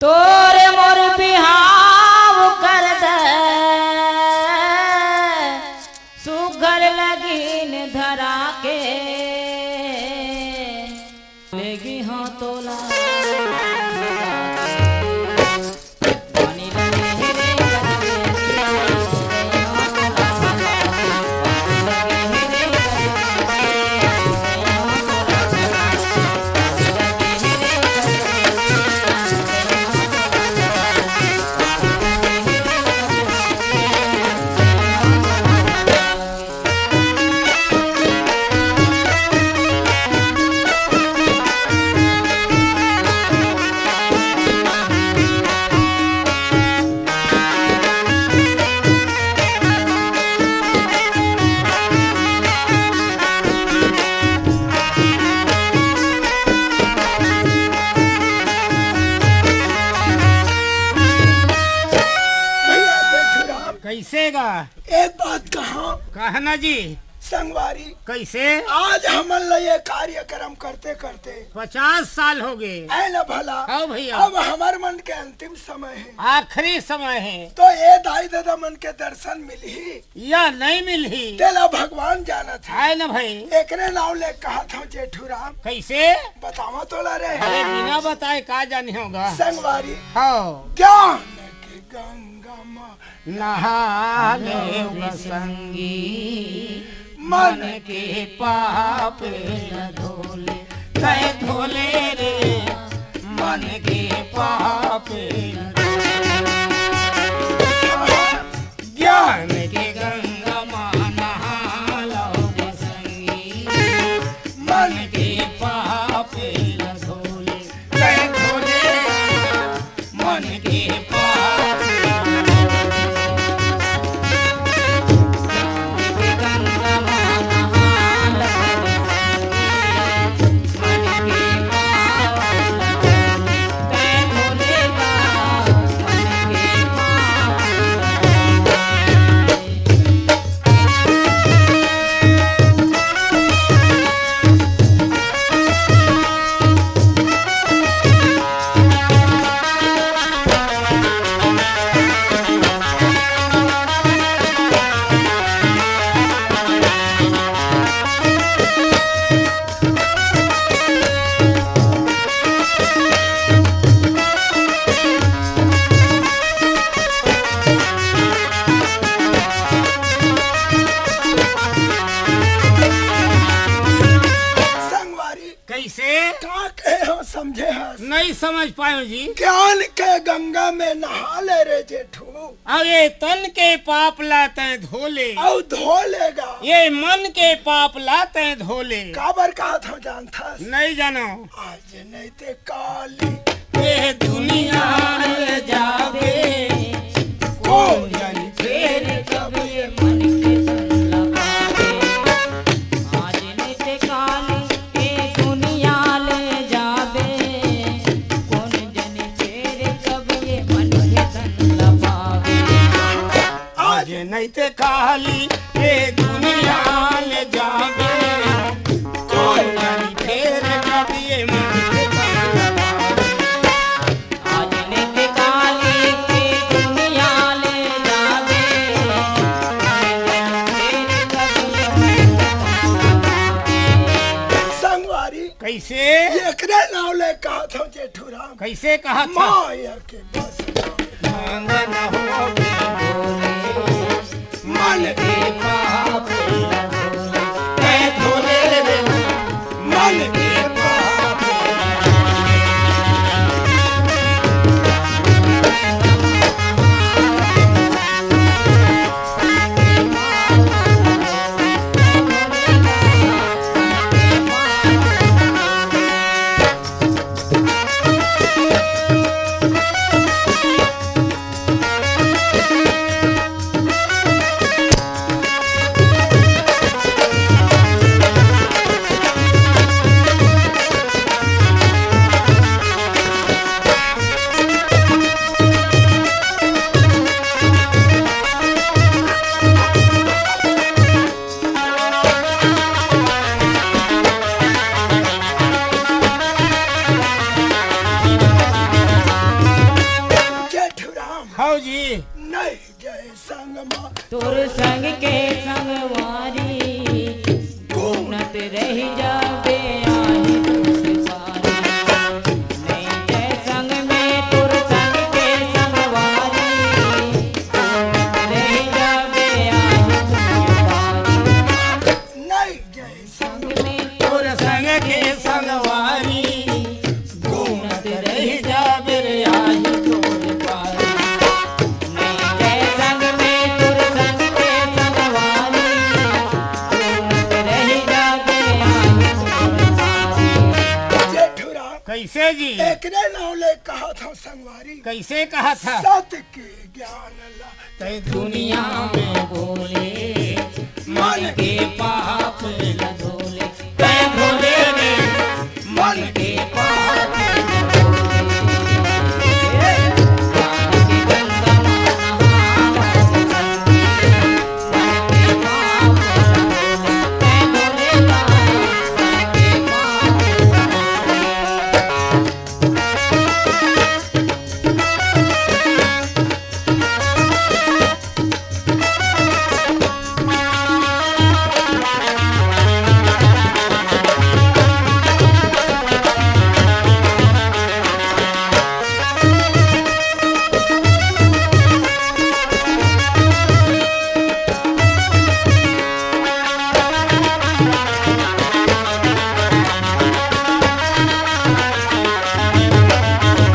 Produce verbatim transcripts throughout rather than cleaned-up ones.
तोरे मोर बिहाव कर दे, सुघर लगिन धरा के, लेगी हाँ तोला। भैया जेठू राम, कइसे गा? एक बात कहा। कहा ना जी। संगवारी, कइसे? आज हमन ला ये कार्यक्रम करते करते पचास साल हो गए। आय ना भला। हाँ भैया। अब हमर मन के अंतिम समय हे। आखिरी समय हे। तो ये दाई ददा मन के दर्शन मिलही या नहीं मिलही, तेला भगवान जानत हे। आय ना भाई। एकरे नाव ले कहत हूँ जेठू राम। कइसे? बतावा तोला रे। अरे बिना बताए का जानी होगा। संगवारी। हाँ। ज्ञान के गंगा मा नहा लेव संगी, मन के पाप ल धोले, तय धोले रे, मन के पाप ल धोले। ज्ञान के गंगा मा नहा लेव संगी, मन के पाप ल धोले। मन के पाप। संगवारी। कइसे? का कहे हो, समझे हस? नहीं समझ पायो जी। ज्ञान के गंगा में नहा ले रे जेठू। अउ ये तन के पाप ला तैं धो ले। अउ धो लेगा। ये मन के पाप ला तैं धो ले। काबर कहत हूँ जानथस? नहीं जानो। आज नहीं ते काली ये दुनिया ले जाबे, कोई जन फेर कब ये मन के तन लगाबे। आज नहीं ते काली ये दुनिया ले जाबे, कोन जन फेर कब ये मन के तन लगाबे। आज नहीं ते काली ये दुनिया ले जाबे, कोई नहीं फेर कब ये मन के तन लगाबे। आज नहीं ते काली ये दुनिया ले जाबे, कोई नहीं फेर कब ये मन के तन लगाबे। संगवारी, कइसे? एकरे नाव ले कहत हूँ जेठू राम। कइसे कहत हस? माया के बस। मंगन हो के बोले, मन के पाप धोले, तैं धोले रे, मन के पाप। हव जी। नहीं जाय संग मा तोर संग के संगवारी, घूमत रहि जाबे आही दूर पारी। नहीं जाय संग में तोर संग के संगवारी, घूमत रहि जाबे आही दूर पारी। नहीं जाय संग में तोर संग के संगवारी, घूमत रहि जाबे रे आही दूर पारी। नहीं जाय संग में तोर संग के संगवारी, घूमत रहि जाबे आही दूर पारी। जेठू राम, कइसे जी? एकरे नाव ले कहत हंव संगवारी। कइसे कहत हस? सत के ज्ञान ला तैं दुनिया में बोले, मन के पाप ल धोले, तैं धोले रे, मन के पाप ल धोले।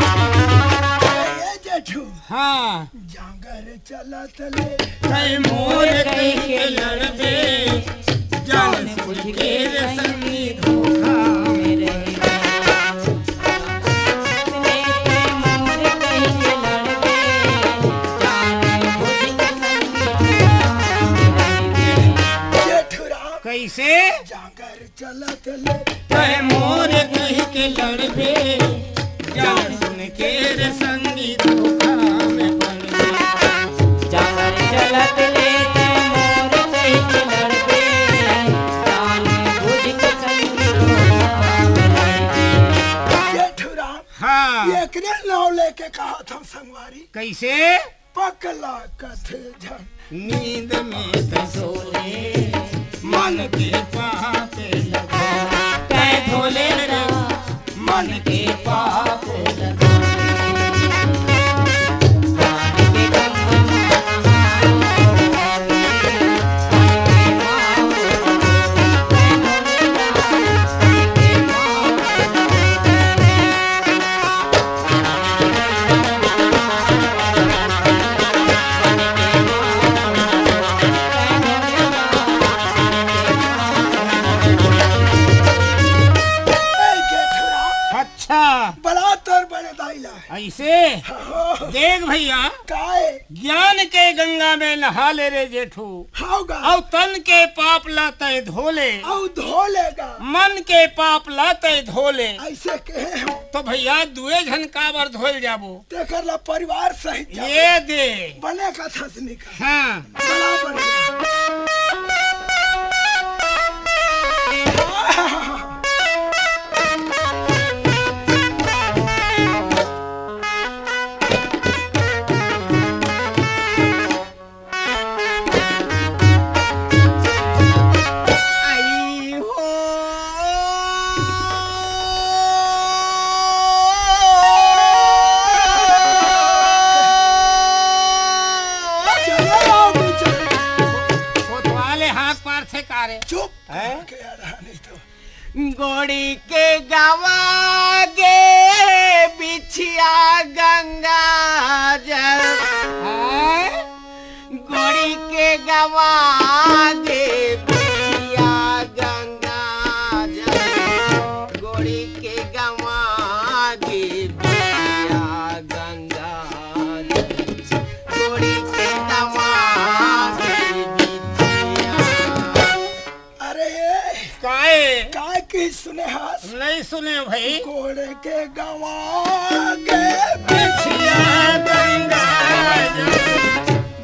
ए जेठू, हाँ। जांगर चलत ले तैं मोर कहि के लड़बे, जान बुझ के रे संगी धोखा में रहिबे। जेठू राम। कइसे? जांगर चलत ले तैं मोर कहि के लड़बे, जान सुन के रे संगी धोखा में पड़बे। जांगर चलत ले तैं मोर कहि के लड़बे, जान बुझ के संगी धोखा में पड़बे। जेठू राम, हाँ। एकरे नाव लेके कहत हंव संगवारी। कइसे? पकला कथे झन नींद में तैं सोले, मन के पाप ल धोले, तैं धोले रे, मन के पाप ल धोले। अच्छा। बला तोर बड़े दाई ला। अइसे? हाँ। देख भइया, काय? ज्ञान के गंगा में नहा ले रे जेठू। हव गा। अउ तन के पाप ला तैं धो ले। अउ धो ले गा। मन के पाप ला तैं धो ले। अइसे कहे हंव। त भइया, दुए झन काबर धोय ल जाबो? तेकर ला परिवार सहित जाबो। ए दे। बने कथस निकल। हाँ। बराबर हे। आई हो। चलो, आओ, चलो। कोतवाल हे, हाँक पारथे का रे? चुप। हैं? के यार, हाँ, नहीं तो। गोड़ी के गवा गे बिछिया गंगा जल। हैं? गोड़ी के गवा गे बिछिया गंगा जल। गोड़ी के गवा गे बिछिया गंगा जल। गोड़ी के गवा गे बिछिया। अरे, काय? काय की सुने हस? नहीं सुने भाई। गोड़ के गवा के बिछिया गंगा।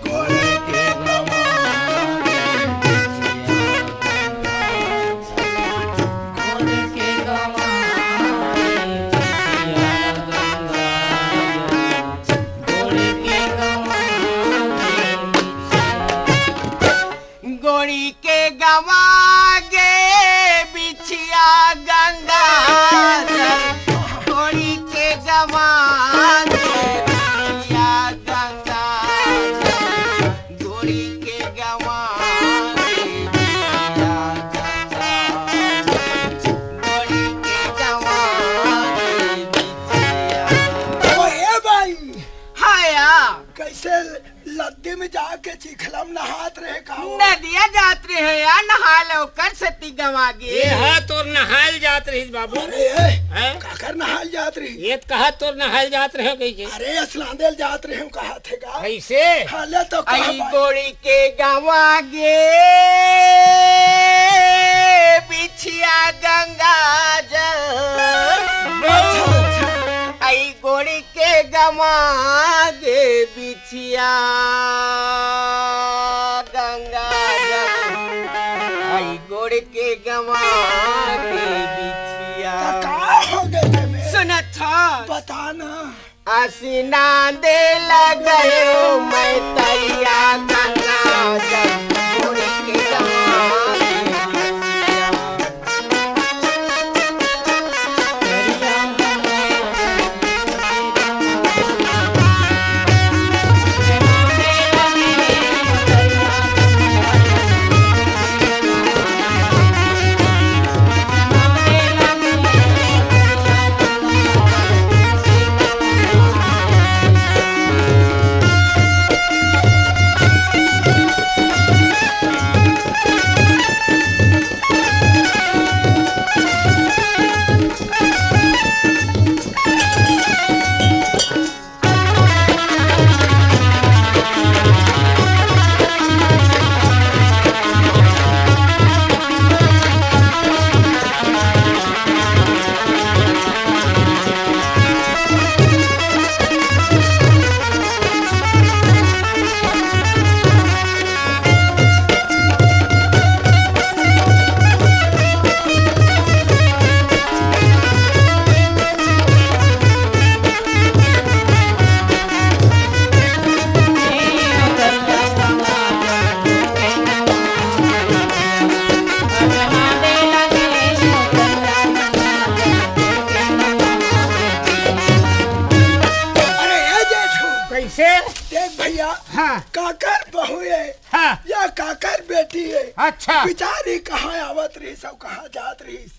गोड़ के गवा के बिछिया गंगा। गोड़ के गवा के बिछिया गंगा। गोड़ के गवा कइसे लद्दी में जाके चिखला म नहात रहे का वो? नदिया जात रहे यार, नहाय ल ओकर सेती गंवा गे। ये हा तोर नहाय ल जात रहिस बाबू। अरे, हैं? काकर नहाय ल जात रहिस? ये त कहा तोर नहाय ल जात रहे कहिके। अरे, असलांदे ल जात रहे हूँ, कहा थे का? कइसे? हाले तो कहा आई भाई। गोड़ी के गंवा गे बिछिया गंगा जल। अच्छा, अच्छा। आई गोड़ी के गंवा गे बिछिया गंगा जल। आई गोड़ के गंवा गे बिछिया। त का हो गे तेमे? सुनत हस? बता ना। असिना दे लगयो मैं तैया गंगा जल। गोड़ के गंवा गे बिछिया। अरे ए जेठू, कइसे? देख भइया, हाँ। काकर बहू हे, हाँ। या काकर बेटी हे, अच्छा। बिचारी कहाँ आवत रहिस अउ कहाँ जात रहिस,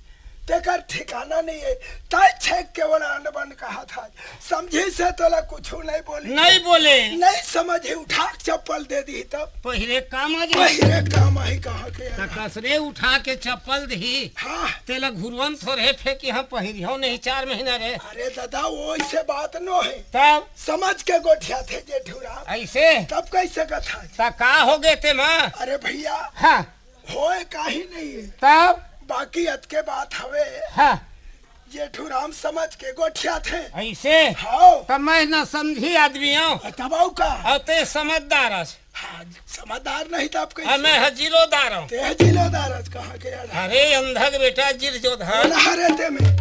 तेकर ठिकाना नइ हे। तैं छेक के ओला अनबन कहत हस। समझिस हे तोला कुछू नइ बोलिस। नइ बोले। नइ समझिस, उठा के चप्पल दे दिही तब। पहिरे काम आ जाही। पहिरे काम आही कहा के त यार। कसरे उठा के चप्पल दिही। हाँ। तेला घुरवन थोरे फेंकिहँव, पहिरिहँव नहीं चार महीना रे। अरे दादा, वो अइसे बात नोहे। तब? समझ के गोठियाथे जेठू राम। अइसे? तब कइसे कथा? त का हो गे तेमा? अरे भइया। हाँ। होय काही नइ हे। तब? बाकी अतके बात हवे। हाँ। जेठू राम समझ के गोठियाथे। अइसे? हव। त मैं ना समझी आदमी हँव। तब अउ का? अउ तैं समझदार हस। हाँ, समझदार नहीं त अब कइसे? अउ मैं ह जिलोदार हँव। तैं ह जिलोदार हस, कहा के यार? अरे अंधा के बेटा जिर जोधा। बोला हरे तेमे।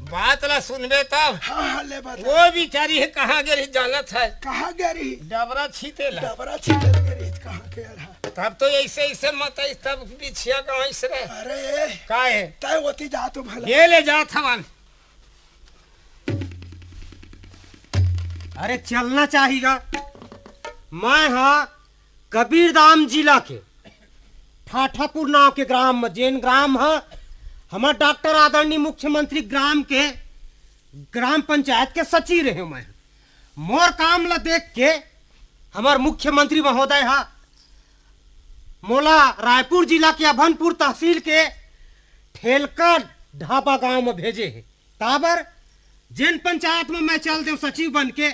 बात ला सुनबे तब। हाँ, हाँ, ले बता। वो बिचारी ह कहाँ गे रहिस जानत हस? कहाँ गे रहिस? डबरा छीते ला। डबरा छीते ला गे रहिस, कहा के यार? तब तो अइसे, अइसे मत आइस, तब बिछिया गंवाइस रे। अरे, का हे? तैं ओती जा तो भला। ये ले जात हवन। अरे चलना चाही गा। मैं हा कबीरधाम जिला के ठाठापुर नाव के ग्राम म, जेन ग्राम ह हमर डॉक्टर आदरणीय मुख्यमंत्री ग्राम के, ग्राम पंचायत के सचिव रहेंव मैं। मोर काम ल देख के हमर मुख्यमंत्री महोदय ह मोला रायपुर जिला के अभनपुर तहसील के ठेलका ढाबा गांव म भेजे हे। काबर? जेन पंचायत म मैं चल देंव सचिव बन के,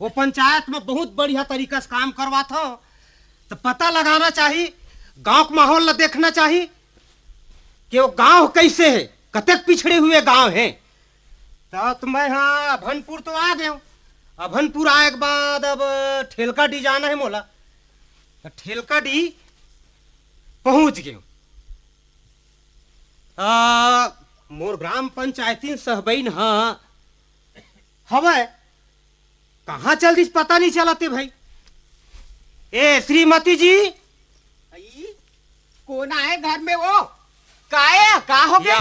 वो पंचायत म बहुत बढ़िया तरीका से काम करवाथंव। त पता लगाना चाही, गांव के माहौल ल देखना चाही कि वो गांव कइसे हे, कतेक पिछड़े हुए गांव हे। त, त मैं हा अभनपुर तो आ गेंव। अभनपुर आए के बाद अब ठेलकाडीह जाना हे मोला। त ठेलकाडीह पहुंच गेंव। आ, मोर ग्राम पंचायतिन सहबइन ह हवय, कहाँ चल दिस पता नइ चलत हे भाई। ए श्रीमती जी। आई, कोन आए घर में वो? का ए, का हो गे? या,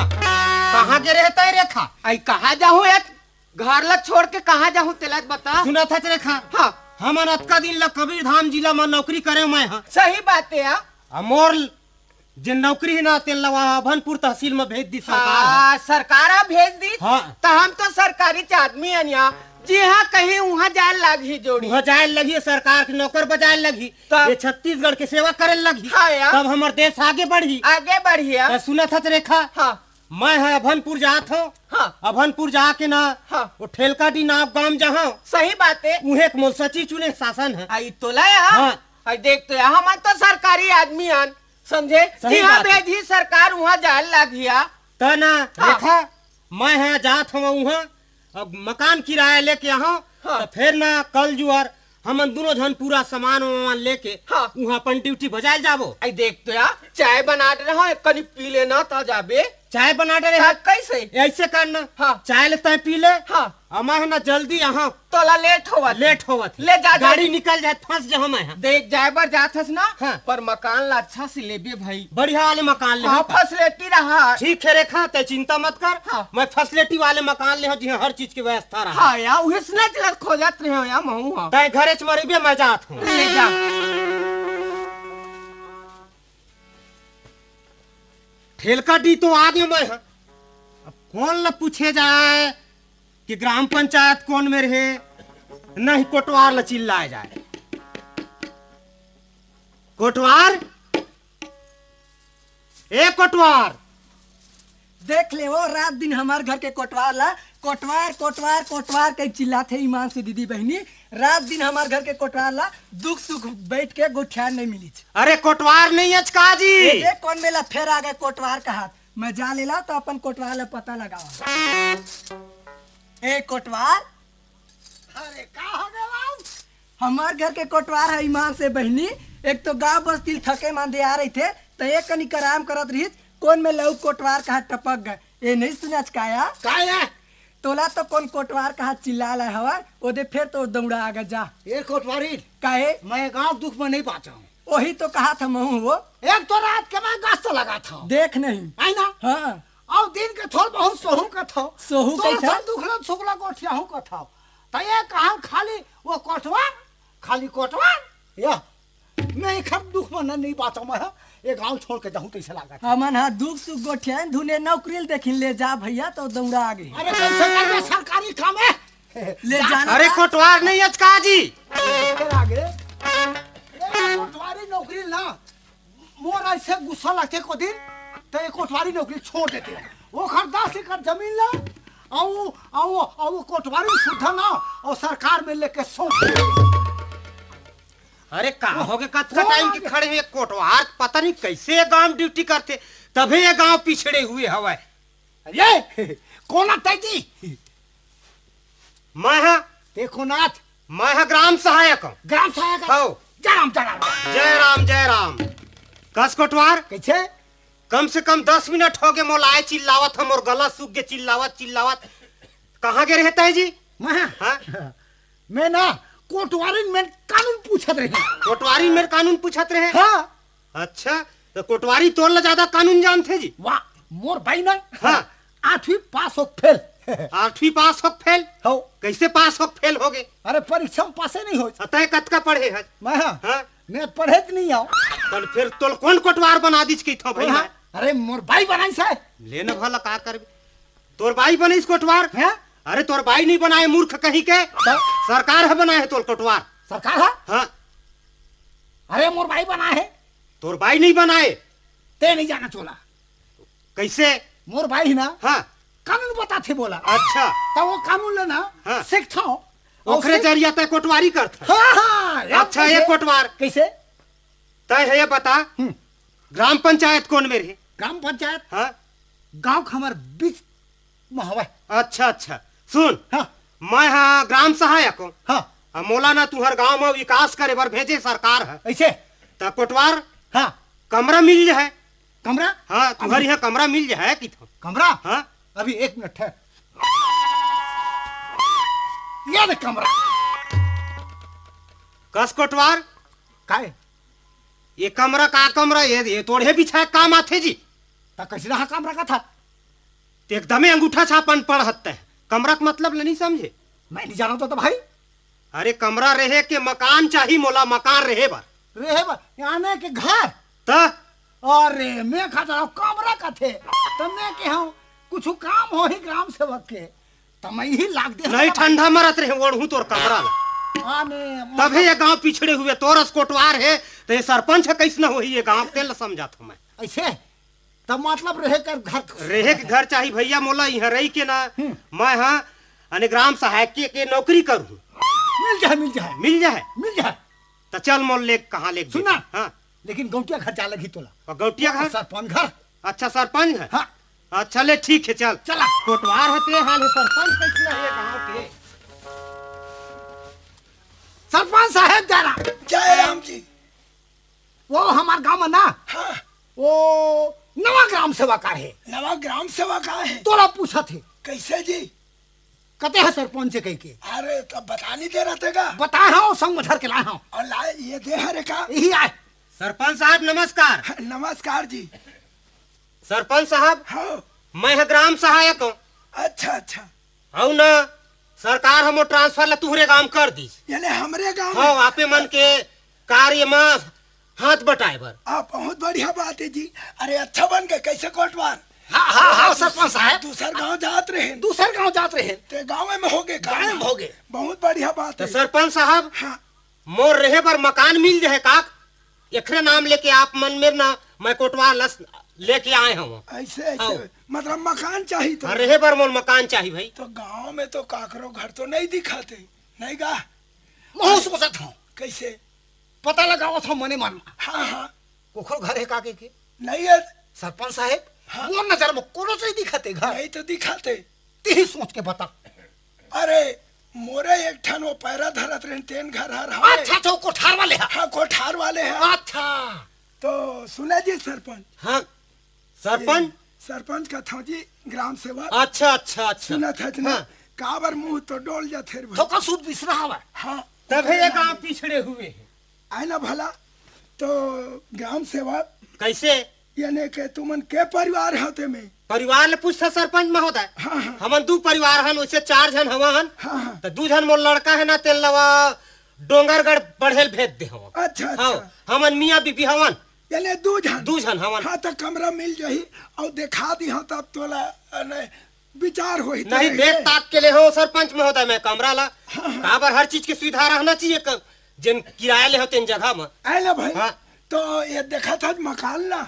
कहाँ गे रहे तैं रेखा? आई, कहाँ जाहूँ ए? घर ला छोड़ के कहाँ जाहूँ, तेला बता। सुनत हस रेखा? हाँ। हमन अतका दिन ला कबीरधाम जिला म नौकरी करेंव मैं ह। सही बात हे यार। अउ मोर जेन नौकरी हे ना, तेन ला वहाँ अभनपुर तहसील म भेज दिस सरकार ह। हाँ, सरकार ह भेज दिस। हाँ। त हम तो सरकारी च आदमी हन या, जिहाँ कहीं उहाँ जाए लगही जोड़ी। उहाँ जाए लगही, सरकार के नौकर बजाए लगही, तब? ये छत्तीसगढ़ के सेवा करे लगही, हाँ यार। तब हमर देश आगे बढ़ही। आगे बढ़ही यार। त सुनत हच रेखा, हाँ। मैं ह अभनपुर जात हँव। हाँ। अभनपुर जाके ना, हाँ। वो ठेलका डी नाप गांव जहाँ, सही बात है। उहे एक मोर सचिव चुने शासन है। आई तोला यहाँ। हाँ। आई देख तो यहाँ, हमन तो सरकारी आदमी हन, समझे? सही जिहाँ बात है। भेजही सरकार, उहाँ जाए लगही यार। त ना, हाँ। रेखा, मैं ह जात हँव उहाँ, अब मकान किराया लेके आहँव, हाँ। त फेर ना कल जुआर हमन दुनों झन पूरा सामान वामान लेके हाँ। उहाँ अपन ड्यूटी बजाए जाबो। आई देख तो यार, चाय बनात रहँव, एक कनी पी लेना त जाबे। चाय बनात रहे हाँ, हैं। कैसे? ऐसे करना, हाँ। चाय ले तैं पी ले, हाँ। अमा है ना जल्दी यहाँ। तोला लेट होवत। लेट होवत। ले जा, गाड़ी जल्दी। निकल जाए, फंस जाहूँ मैं यहाँ। देख, जाए बर जात हस ना, हाँ। पर मकान ला अच्छा से लेबे भाई। बढ़िया वाले मकान ले हाँ, हाँ। फैसिलिटी रहा। ठीक है रेखा, तैं चिंता मत कर। हाँ। मैं फैसिलिटी वाले मकान ले हँव, जिहाँ हर चीज की व्यवस्था रहा। हाँ यार, उहे सुनत लग खोजत रहे हो यार, महू हाँ। तैं घरे च मरिबे, मैं जात हँव। ले जा। ठेलका डी तो आगे मैं ह। अब कोन ल पूछे जाए कि ग्राम पंचायत कोन मेर हे, नहीं कोटवार ल चिल्लाए जाए। कोटवार, ए कोटवार। देख ले वो रात दिन हमार घर के कोटवार ला, कोटवार, कोटवार, कोटवार कहि चिल्लाथे ईमान से दीदी बहिनी। रात दिन हमार घर के कोटवार ला दुख सुख बैठ के गोठियान नहीं मिलिच। अरे कोटवार नहीं अच का जी। ए, देख कोन मेला फेर आ गे कोटवार कहात। मैं जा लेला त अपन कोटवार ला पता लगावा। ए कोटवार। अरे का हो गे बाबू? हमार घर के कोटवार ह ईमान से बहिनी। एक तो गांव बस्ती ल थके मांदे आ रहिथे, त एक कनी कराम करत रहिस, कोन मेला उ कोटवार कहात टपक गे। ए नहीं सुनच का या? का या? तोला तो कोन कोटवार कहात चिल्ला लाए हवय, ओदे फेर तोर दौड़ा आ गे जा। ए कोटवारी, काहे? मैं गांव दुख में नहीं बाँचहूँ। ओही तो कहात हँव महू वो। एक तो रात के मैं गश्त लगात हँव। देख नहीं। है ना? हाँ। अउ दिन के थोर बहुत सोहूँ कथव। सोहूँ तोर कइसे? संग दुखला सुखला गोठियाहूँ कथव। त ये कहाँ खाली वो कोटवार, खाली कोटवार। या, मैं एखर दुख में न नहीं बाँचहूँ मैं ह। ये गांव छोड़ के जाहूँ तइसे लागत। हमन ह दुख सुख गोठियान धुन, नौकरी ल देखिन ले जा भैया त दौड़ा आगे। अरे कइसे करबे, सरकारी काम हे। ले जाना अरे था। कोटवार नहीं अच का जी। फेर आगे। ए, कोटवारी नौकरी ना, मोर ऐसे गुस्सा लगथे को दिन, त ये कोटवारी नौकरी छोड़ देथे। वो खर दस एकड़ जमीन ला, अउ, अउ, अउ वो कोटवारी सुद्धा ना, अउ सरकार में लेके सौंप दे। अरे का हो गे, कतका टाइम के खड़े हे कोटवार, पता नहीं कैसे ये गांव ड्यूटी करथे, तभे ये गांव पिछड़े हुए हवय। अरे, कोन आय तैं जी? मैं ह। तैं कोन आच? मैं ह ग्राम सहायक हूँ। ग्राम सहायक? हौ। जय राम, जय राम। जय राम, जय राम। कस कोटवार? कइसे? कम से कम दस मिनट हो गे मोला आए चिल्लावत ह, मोर गला सूख गे चिल्लावत, चिल्लावत। कहाँ गे रहे तैं जी? मैं? हाँ? मैं ना कोटवारिन मेर कानून पूछत रहे। कोटवारिन मेर कानून पूछत रहे? हाँ। अच्छा, त कोटवारी तोर ले ज्यादा कानून जानथे जी? वाह, मोर बाई ना? हाँ। आठवीं पास होके फेल। आठवीं पास होके फेल? हौ। कइसे पास होके फेल हो गे? अरे, परीक्षा में पासे नहीं होय। अ, तैं कतका पढ़े हस? मैं? हाँ। मैं पढ़े त नहीं हँव। त फेर तोला कोन कोटवार बना दिस कहिथँव भाई हाँ। मैं? अरे, मोर बाई बनाइस हे। ले न भला का करबे? तोर बाई बनाइस कोटवार? हैं? अरे, तोर बाई नहीं बनाए, मूर्ख कहीं के। त? सरकार ह बनाए हे तोला कोटवार। सरकार ह? हाँ। अरे, मोर बाई बनाए हे। तोर बाई नहीं बनाए। तैं नहीं जानस ओला। कइसे? मोर बाई ना हाँ। कानून बताथे मोला। अच्छा। त वो कानून ल ना हाँ। सीखथँव। ओकरे जरिया तैं कोटवारी करथस। हाँ, हाँ, अच्छा, ये कइसे? कोटवार। कइसे? तैं ह ये बता, हम्म। ग्राम पंचायत कोन मेर हे? ग्राम पंचायत? हाँ। गाँव के हमर बीच में हवय। अच्छा, अच्छा। सुन, हाँ। मैं ह ग्राम सहायक हूँ। हाँ। अ, मोला ना तुँहर गाँव में विकास करे बर भेजे सरकार ह। अइसे? त कोटवार हाँ। कमरा मिल जाए। कमरा? हाँ, तुँहर अभी इहाँ कमरा मिल जाए कहिथँव। कमरा? हाँ। अभी एक मिनट हे। ये दे कमरा। कस कोटवार? काय? ये कमरा का कमरा? ये, ये त ओढ़े बिछाए काम आथे जी। त कइसे रहा कमरा कथस? त एकदमे अंगूठा छाप अनपढ़ हस तैं। कमरा के मतलब ल नहीं समझे? मैं नहीं जानँव तो, तो भाई। अरे कमरा रहे के मकान चाही मोला, मकान रहे बर। रहे बर, याने के घर? त? अरे मैं कहे हँव कमरा कथे, त मैं कहे हँव कुछ काम होही ग्राम सेवक के। त मैं इही लाग दे नहीं, हवा। ठंडा मरत रहे, ओढ़हूं तोर कमरा ला। आने, तभे ये गांव पिछड़े हुए, तोर अस कोटवार हे, त ये सरपंच ह कइसना होही ये गांव, तेला समझात हंव मैं। अइसे? त मतलब रहे कर घर रहे के घर चाही भइया मोला, इहां रहि के ना, हम्म। मैं हां, अने ग्राम सहायक के, के नौकरी करहूं। मिल जाए, मिल जाए। मिल जाए? मिल जाए। त चल मोला ले, कहां ले सुन ना। हां। लेकिन गौटिया घर जा लगही तोला। अउ गौटिया घर? सरपंच घर। अच्छा, सरपंच घर? हां। अच्छा, ले, ठीक हे, चल। चला। कोटवार हे ते हाल हे, सरपंच कइसना हे गांव के। सरपंच साहेब जरा। जय राम जी। वो हमर गांव में ना, हां। वो नवा ग्राम सेवक आय हे। नवा ग्राम सेवक आय हे? तोला पूछत हे। कइसे जी? कते ह सरपंच कहिके। अरे, त बता नइ दे रहे तें का? बताए हंव, संग में धर के लाए हंव। अउ लाए, ये दे हरे का? इही आय। सरपंच साहब, नमस्कार। नमस्कार जी। सरपंच साहब, हां। मैं ह ग्राम सहायक हंव। अच्छा, अच्छा। अउ ना, सरकार ह मोर transfer ला तुहरे गांव कर दिस। याने हमरे गांव हां, में? आपे मन के कार्य म हाथ बटाए बर। आ, बहुत बढ़िया बात हे जी। अरे, अच्छा बन गे, कइसे कोटवार? हां, हां, हां, सरपंच साहब। दूसर गांव जात रहेन। दूसर गांव जात रहेन। ते गांव में होगे का? गांव में होगे। बहुत बढ़िया बात त हे। सरपंच साहब, हां। मोर रहे बर मकान मिल जाए का? एकरे नाम लेके आप मन मेर ना, मैं कोटवार ल लेके आए हंव। अइसे, अइसे। हां। मतलब मकान चाही त? हां, रहे बर मोर मकान चाही भई। त गांव में तो काकरो घर तो नइ दिखत हे, नइ गा? महूं सोचत हंव। कइसे? पता लगावत हंव मने मन। हां, हां। कोखरो घर हे का कहिके? नइ हे। सरपंच साहेब, हां। मोर नजर में कोनो नइ दिखत हे घर। नइ तो दिखत हे। तिही सोच के बता। अरे, मोरे एक ठन वो पैरा धरत रहेन, तेन घर हर हवे। अच्छा, अच्छा, वो कोठार वाले ह? हां, कोठार वाले ह। अच्छा। त सुना जी सरपंच। हां, सरपंच? ए, सरपंच कथंव जी, ग्राम सेवक। अच्छा, अच्छा, अच्छा। सुनत हच ना? हां। काबर मुंह तो डोल जाथे रे भाई। थोकन सुध बिसरा हवय। हां। तभे ये गांव पिछड़े हुए हे। आय ना भला, त ग्राम सेवक। कइसे? याने के तुमन के परिवार हव तेमे? परिवार ल पूछथस सरपंच महोदय। हां, हां। हमन दू परिवार हन, वइसे चार झन हवन। हां, हां। त दू झन मोर लड़का हे ना, तेन ल वा डोंगरगढ़ पढ़े ल भेज दे हवन। अच्छा, हां, अच्छा। हमन मियां बीबी हवन। याने दू झन? दू झन हवन। हां, त कमरा मिल जाही, अउ देखा दिहंव तब तोला, अ, नहीं, विचार होही त नहीं, रही देख रे। ताक के ले हंव सरपंच महोदय मैं कमरा ला। हां, हां। काबर हर चीज के सुविधा रहना चाहिए, क-, जेन किराया ले हंव तेन जगह म। आय ना भाई, हां। त ये देखत हच मकान ला?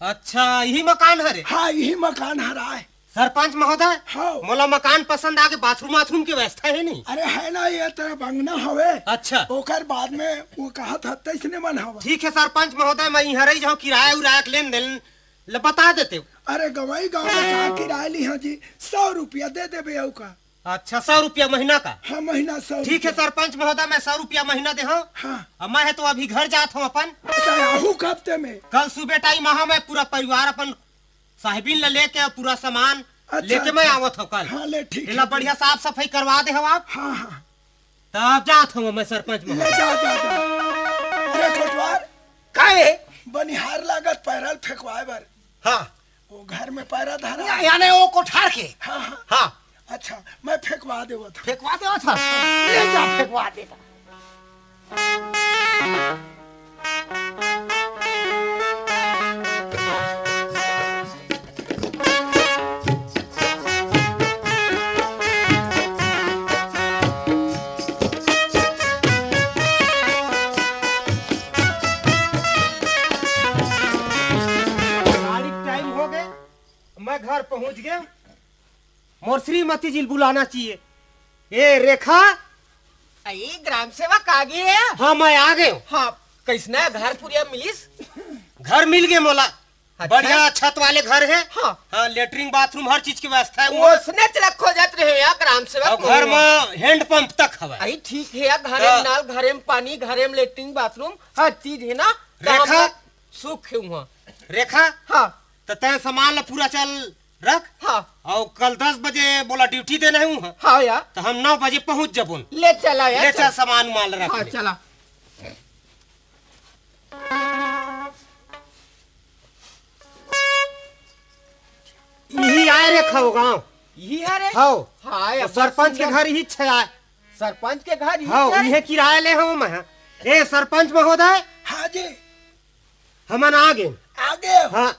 अच्छा, इही मकान हरे? हां, इही मकान हर आय। सरपंच महोदय, हां। मोला मकान पसंद आगे, बाथरूम वाथरूम के व्यवस्था हे नहीं? अरे हे ना, ये तरफ अंगना हवे। अच्छा। ओकर बाद में वो कहत हच तइसने मन हवे। ठीक हे सरपंच महोदय, मैं इहां रहि जाहूं, किराया उराया के लेन देन ल बता देतेव। अरे गंवई गांव में का किराया लिहंव जी, सौ रुपया दे देबे अउ का। अच्छा, सौ रुपया महीना का? हां, महीना सौ रुपया। ठीक हे सरपंच महोदय, मैं सौ रुपया महीना देहंव। हां। अब मैं ह तो अभी घर जात हंव अपन। अच्छा, आहू कब तेमे? कल सुबह टाइम आहंव, मैं पूरा परिवार अपन साहिबिन ला लेके, पूरा सामान अच्छा, लेके मैं अच्छा। आवत हंव कल। हां, ले, ठीक हे। एला बढ़िया साफ सफाई करवा दे हव आप। हां, हां। त अब जात हंव मैं सरपंच महोदय। ले, जा, जा, जा। अरे कोटवार, काहे? बनिहार लागत पैरा ल फेंकवाय बर। हां। वो घर में पैरा धरा। या-, याने वो कोठार के? हां, हां। हां। अच्छा, मैं फेंकवा देवत हंव। फेंकवा देवत हस? ले जा, फेंकवा दे त। गाड़ी के टाइम हो गए, मैं घर पहुंच गया। मोर श्रीमती जी ल बुलाना चाहिए। ए रेखा। अई, ग्राम सेवक आ गे हे? हां, मैं आ गए हंव। हां, कइसना घर कुरिया मिलिस? घर मिल गए मोला। अच्छा। बढ़िया छत वाले घर हे। हां। हां, लेटरिन बाथरूम हर चीज के व्यवस्था हे। ओसने च रखो जात रहे यार ग्राम सेवक। अउ घर में हैंड पंप तक हवय। अई ठीक हे यार, घरे में हां। नल, घरे में पानी, घरे में लेटरिन बाथरूम, हर चीज हे ना। त रेखा। हमला सुख हे उहां। रेखा। हां। त तैं सामान ला पूरा चल रख। हां। अउ कल दस बजे मोला ड्यूटी देना हे उहां। हां यार। त हम नौ बजे पहुंच जबोन। ले चला यार, ले चल चल। सामान उमान ला रख हां, ले। चला। इही आय रे खव गांव। इही आय रे? हव। हां, तो अब सरपंच के सुंदर। घर इही छे आय। सरपंच के घर इही हां, छे रे? इहे किराया ले हंव मैं। ए सरपंच महोदय। हां जी। हमन आ गेन। आ गे? हां।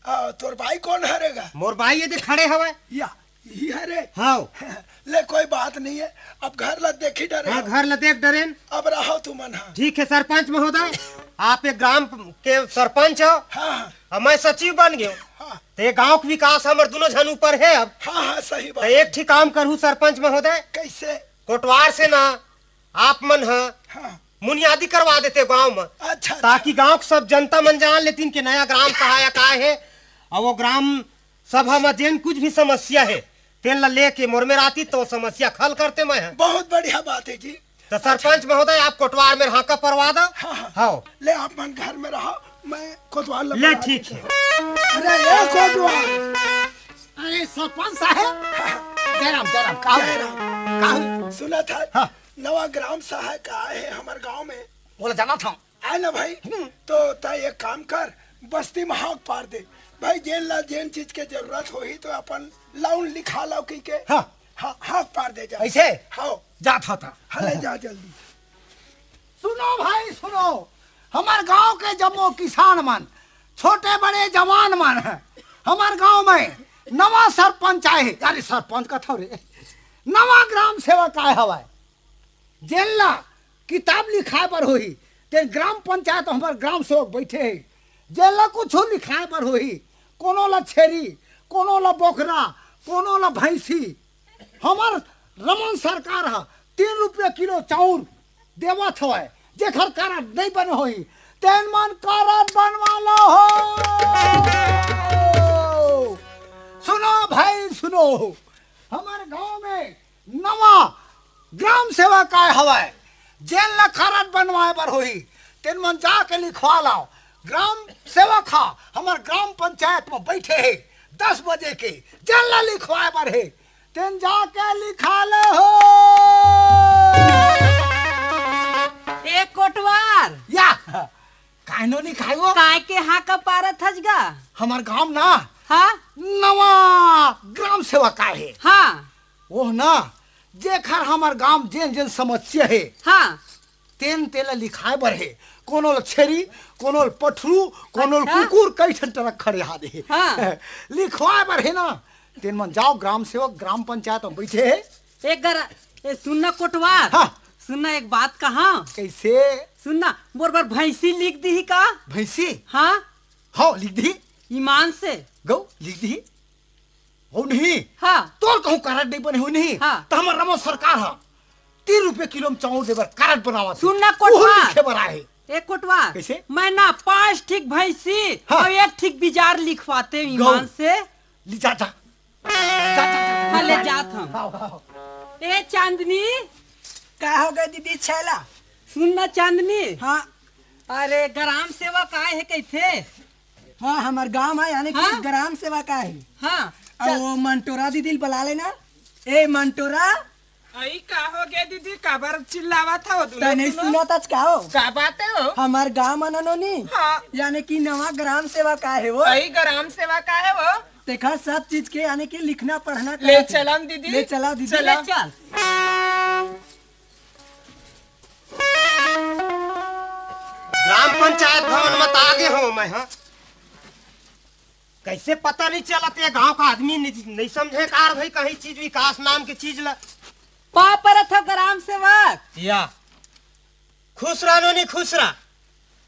आ, तोर बाई कोन हरे गा? मोर बाई ये दे खड़े हवय। या। अरे, हाँ। ले, कोई बात नहीं है, अब घर ला देखी डरे हाँ, हो। घर ला देख डरेन। अब रहो तुमन, हाँ। ठीक है सरपंच महोदय, आप एक ग्राम के सरपंच हो। हाँ, हाँ। अब मैं सचिव बन गयो। हाँ। तो ये गांव के विकास हमर दोनों झन ऊपर है अब। हाँ, हाँ, सही तो बात। एक ठीक काम करू सरपंच महोदय। कैसे? कोटवार से ना आप मन ह हाँ। मुनियादी करवा देते गांव में, अच्छा, अच्छा। ताकि गांव के सब जनता मन जान लेतिन कि नया ग्राम सहायक आए है और वो ग्राम सभा में जेन कुछ भी समस्या है, तेन ला लेके मोर में राती तो समस्या खल करते मैं है। बहुत बढ़िया बात है जी। तो सरपंच महोदय, आप कोटवार में हाका परवा दो। हाँ, हाँ। हाँ। ले, आप मन घर में रहो, मैं कोतवाल ला ले, बुला ठीक लेता है। हूँ। अरे, ए कोतवाल। अरे, सरपंच साहब। हाँ, हाँ। जय राम, जय राम। का हो? जय राम। का हो? सुना था, हाँ। नवा ग्राम सहायक आए है हमर गांव में। बोला जाना था। आए ना भाई, हम्म। तो तय एक काम कर, बस्ती में हाक पार दे भाई, जेन ला जेन चीज के जरूरत होही तो अपन लाउन लिखा लाओ कही के। हाँ। हाँ, हाक पार दे जा। ऐसे? हाँ। जात होता। हले जा जल्दी। सुनो भाई, सुनो, हमर गांव के जम्मो किसान मन, छोटे बड़े जवान मन है, हमर गांव में नवा सरपंच आए है। अरे, सरपंच का था रे, नवा ग्राम सेवक आए हवाए, जेन ला किताब लिखाए बर होही, तेन ग्राम पंचायत हमर ग्राम सेवक बैठे हे, जेन ला कुछु लिखाए बर होही, कोनो ला छेरी, कोनो ला बोकरा, कोनो ला भैंसी, हमर रमन सरकार ह तीन रुपया किलो चाउर देवत हवय, जेखर कारड नइ बने होही, तेन मन कारड बनवा लो हो। सुनो भाई, सुनो, हमर गांव में नवा ग्राम सेवक आय हवय, जेन ला कारड बनवाए बर होही, तेन मन जाके लिखवा लाओ। ग्राम सेवक ह हमर ग्राम पंचायत म बैठे हे, दस बजे के, जेन ला लिखवाए बर हे, तेन जाके लिखा ले हो। ए कोटवार। या, काहे नो लिखाई हो? काय के हाका पारत हस गा? हमर गांव ना, हाँ? नवा ग्राम सेवक आए हे। हाँ। ओह ना, जेखर हमर गांव जेन जेन समस्या हे, हाँ। तेन तेला लिखाए बर हे। कोनो ल छेरी, कोनो ल पठरू, कोनो ल अच्छा। कुकुर, कई ठन ट्रक खड़े हा दे। हाँ। लिखवाए बर हे ना, तेन मन जाओ ग्राम सेवक, ग्राम पंचायत म बैठे हे। एक गर-, ए, सुन ना कोटवार। हाँ। सुन ना, एक बात कहा। कैसे? सुन ना, मोर बर भैंसी लिख दीही का? भैंसी? हाँ। हाँ, लिख दीही। ईमान से। गौ, लिख दीही। हो नहीं? हाँ। तोर कहूँ कारड नहीं बने हो नहीं? हाँ। त हमर रमन सरकार ह तीन रुपये किलो म चाउर देबर कारड बनावत हे। सुन ना कोटवार। लिखे बर आए हे। ए कोटवार। कैसे? मैं ना पाँच ठीक भैंसी हाँ। और एक ठीक बिजार लिखवाते हूँ गौ। ईमान से। ली जा, जा। जा, जा, जा, जा, हाँ, ले जा। जात हूँ। हाँ, हाँ। ए चांदनी। का हो गए दीदी छैला? सुन ना चांदनी। हाँ। अरे ग्राम सेवक आए हे कहिथे। हाँ, हमर गांव में यानी कि हाँ? ग्राम सेवक आए हे। हाँ, अब चल। वो मंटोरा दीदी ल बुला लेना। ए मंटोरा। अई का हो गया दीदी, काबर चिल्लावत हो दुनो तने दुनो? सुनत हस का हो? का बात है हो? हमर गांव में नोनी। हाँ। यानी कि नवा ग्राम सेवक आए हे वो। अई ग्राम सेवक आए हे वो। देखा सब चीज के यानी कि लिखना पढ़ना ले करे थे। चलम दीदी। ले चला दीदी। चला। ले चल। ग्राम पंचायत भवन म त आगे हो मैं, हाँ। कैसे पता नहीं चलत, ये गांव का आदमी नहीं, नहीं समझे कार भाई, कहीं चीज विकास नाम की चीज ला। पा परत हो ग्राम सेवक। या। खुश रह नोनी, खुश रह।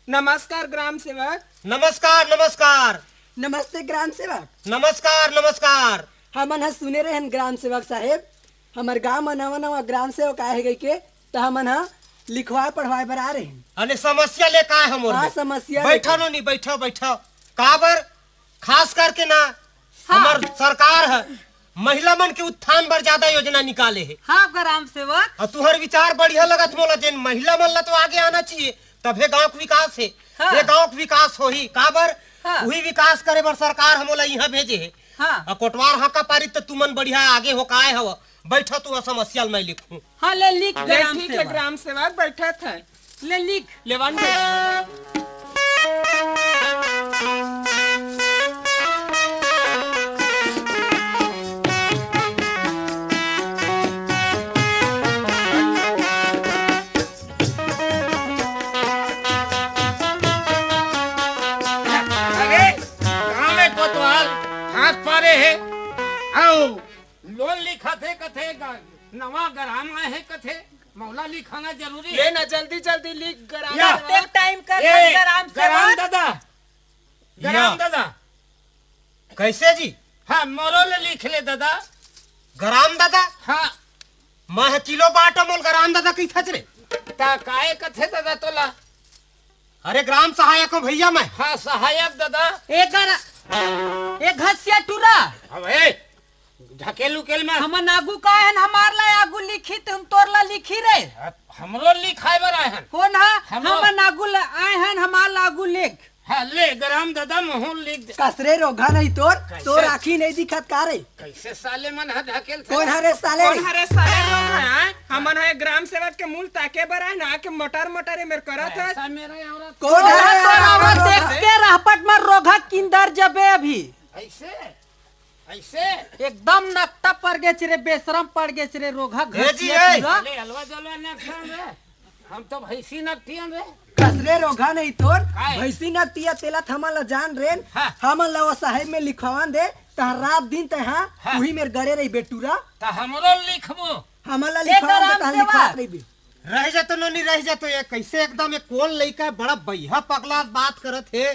नमस्कार ग्राम सेवक। नमस्कार, नमस्कार। नमस्ते ग्राम सेवक। नमस्कार, नमस्कार। हमन ह सुने रहेन ग्राम सेवक साहेब, हमर गांव म नवा नवा ग्राम सेवक आए हे कहिके, त हमन ह लिखवाए पढ़वाए बर आ रहेन। अने समस्या ले का है मोर हाँ, में? समस्या बैठो लेके। नोनी, बैठो, बैठो। काबर? खास करके ना, हाँ। हमर सरकार है, महिला मन के उत्थान बर ज्यादा योजना निकाले हे। हाँ, ग्राम सेवक। अउ तुहर विचार बढ़िया लगत मोला, जेन महिला मन ला तो आगे आना चाहिए, तभे गांव के विकास हे। हाँ। ये गांव के विकास होही, काबर? हाँ। उही विकास करे बर सरकार हमोला इहां भेजे हे। हाँ। अउ कोटवार हाका पारी त तुमन बढ़िया आगे हो काय हव, बैठो तू समस्या ल मैं लिखूं। हाँ, ले लिख ले, ग्राम ठीक है, सेवक। ग्राम सेवक बैठत है। ले लिख। लेवन दे। अरे, कहाँ में कोतवाल हाथ पारे है? आओ। कथे, कथे, ग-, नवा ग्राम आए हे कथे, मोला लिखाना जरूरी हे। ले ना, जल्दी, जल्दी लिख, ग्राम या। सेवक। ते टाइम कर ए, ग्राम ग्राम सेवक। दादा, ग्राम या। दादा। कैसे जी? हाँ, मोरो ले लिख ले दादा। ग्राम दादा? हाँ। मैं ह किलो बाटो मोल ग्राम दादा कहिथच रे। ता काय कथे दादा तोला? अरे ग्राम सहायक हूँ भैया मैं। हाँ, सहायक दादा। ए गर-, ए घसिया टूरा। अब ए, ढकेल उकेल में। हमन आगू का हन, हमार ला आगू लिखी, तुम तोर ला लिखी रे। हमरो लिखाए बर आए हन। हो ना, हमरो हमन आगू ला आए हन, हमार ला आगू लिख। हाँ, ले, ग्राम दादा, महूँ लिख दे। कसरे रोघा नहीं तोर, कैसे? तोर आँखी नहीं दिखत का रे? कैसे साले मन ह ढकेल थे? कौन हरे साले कौन रे? हरे साले रोघा, हैं? हमन ह ग्राम सेवक के मुंह ताके बर आए ना, के मोटर मोटर ए मेर करत है। ऐसा मेरा औरत। कौन हरे तोर औरत रोघा? देख के रहपट म रोघा किंदर जबे अभी। ऐसे? ऐसे? एकदम नकटा पर गेच रे, बेशरम पड़ गेच रे रोघा, ए जी, घसिया ए। टूरा। अरे, अलवा जलवा नकटा रे। हम तो भैंसी नकटियन रे। कसरे रोघा नहीं तोर, काय? भैंसी नकटिया तेला थमा ला जान रेन। हाँ। हमन ला वो साहेब में लिखवान दे, तह रात दिन तह हाँ। उही मेर गड़े रही बेटूरा। त हमरो लिखबो। हमन ला ए लिखवान दे, गरम तह सेवा। लिखवात रही बे। रह जा तो नोनी, रह जा तो। ये कैसे एकदम, ये कौन लइका है, बड़ा बइहा पगला बात करत हे।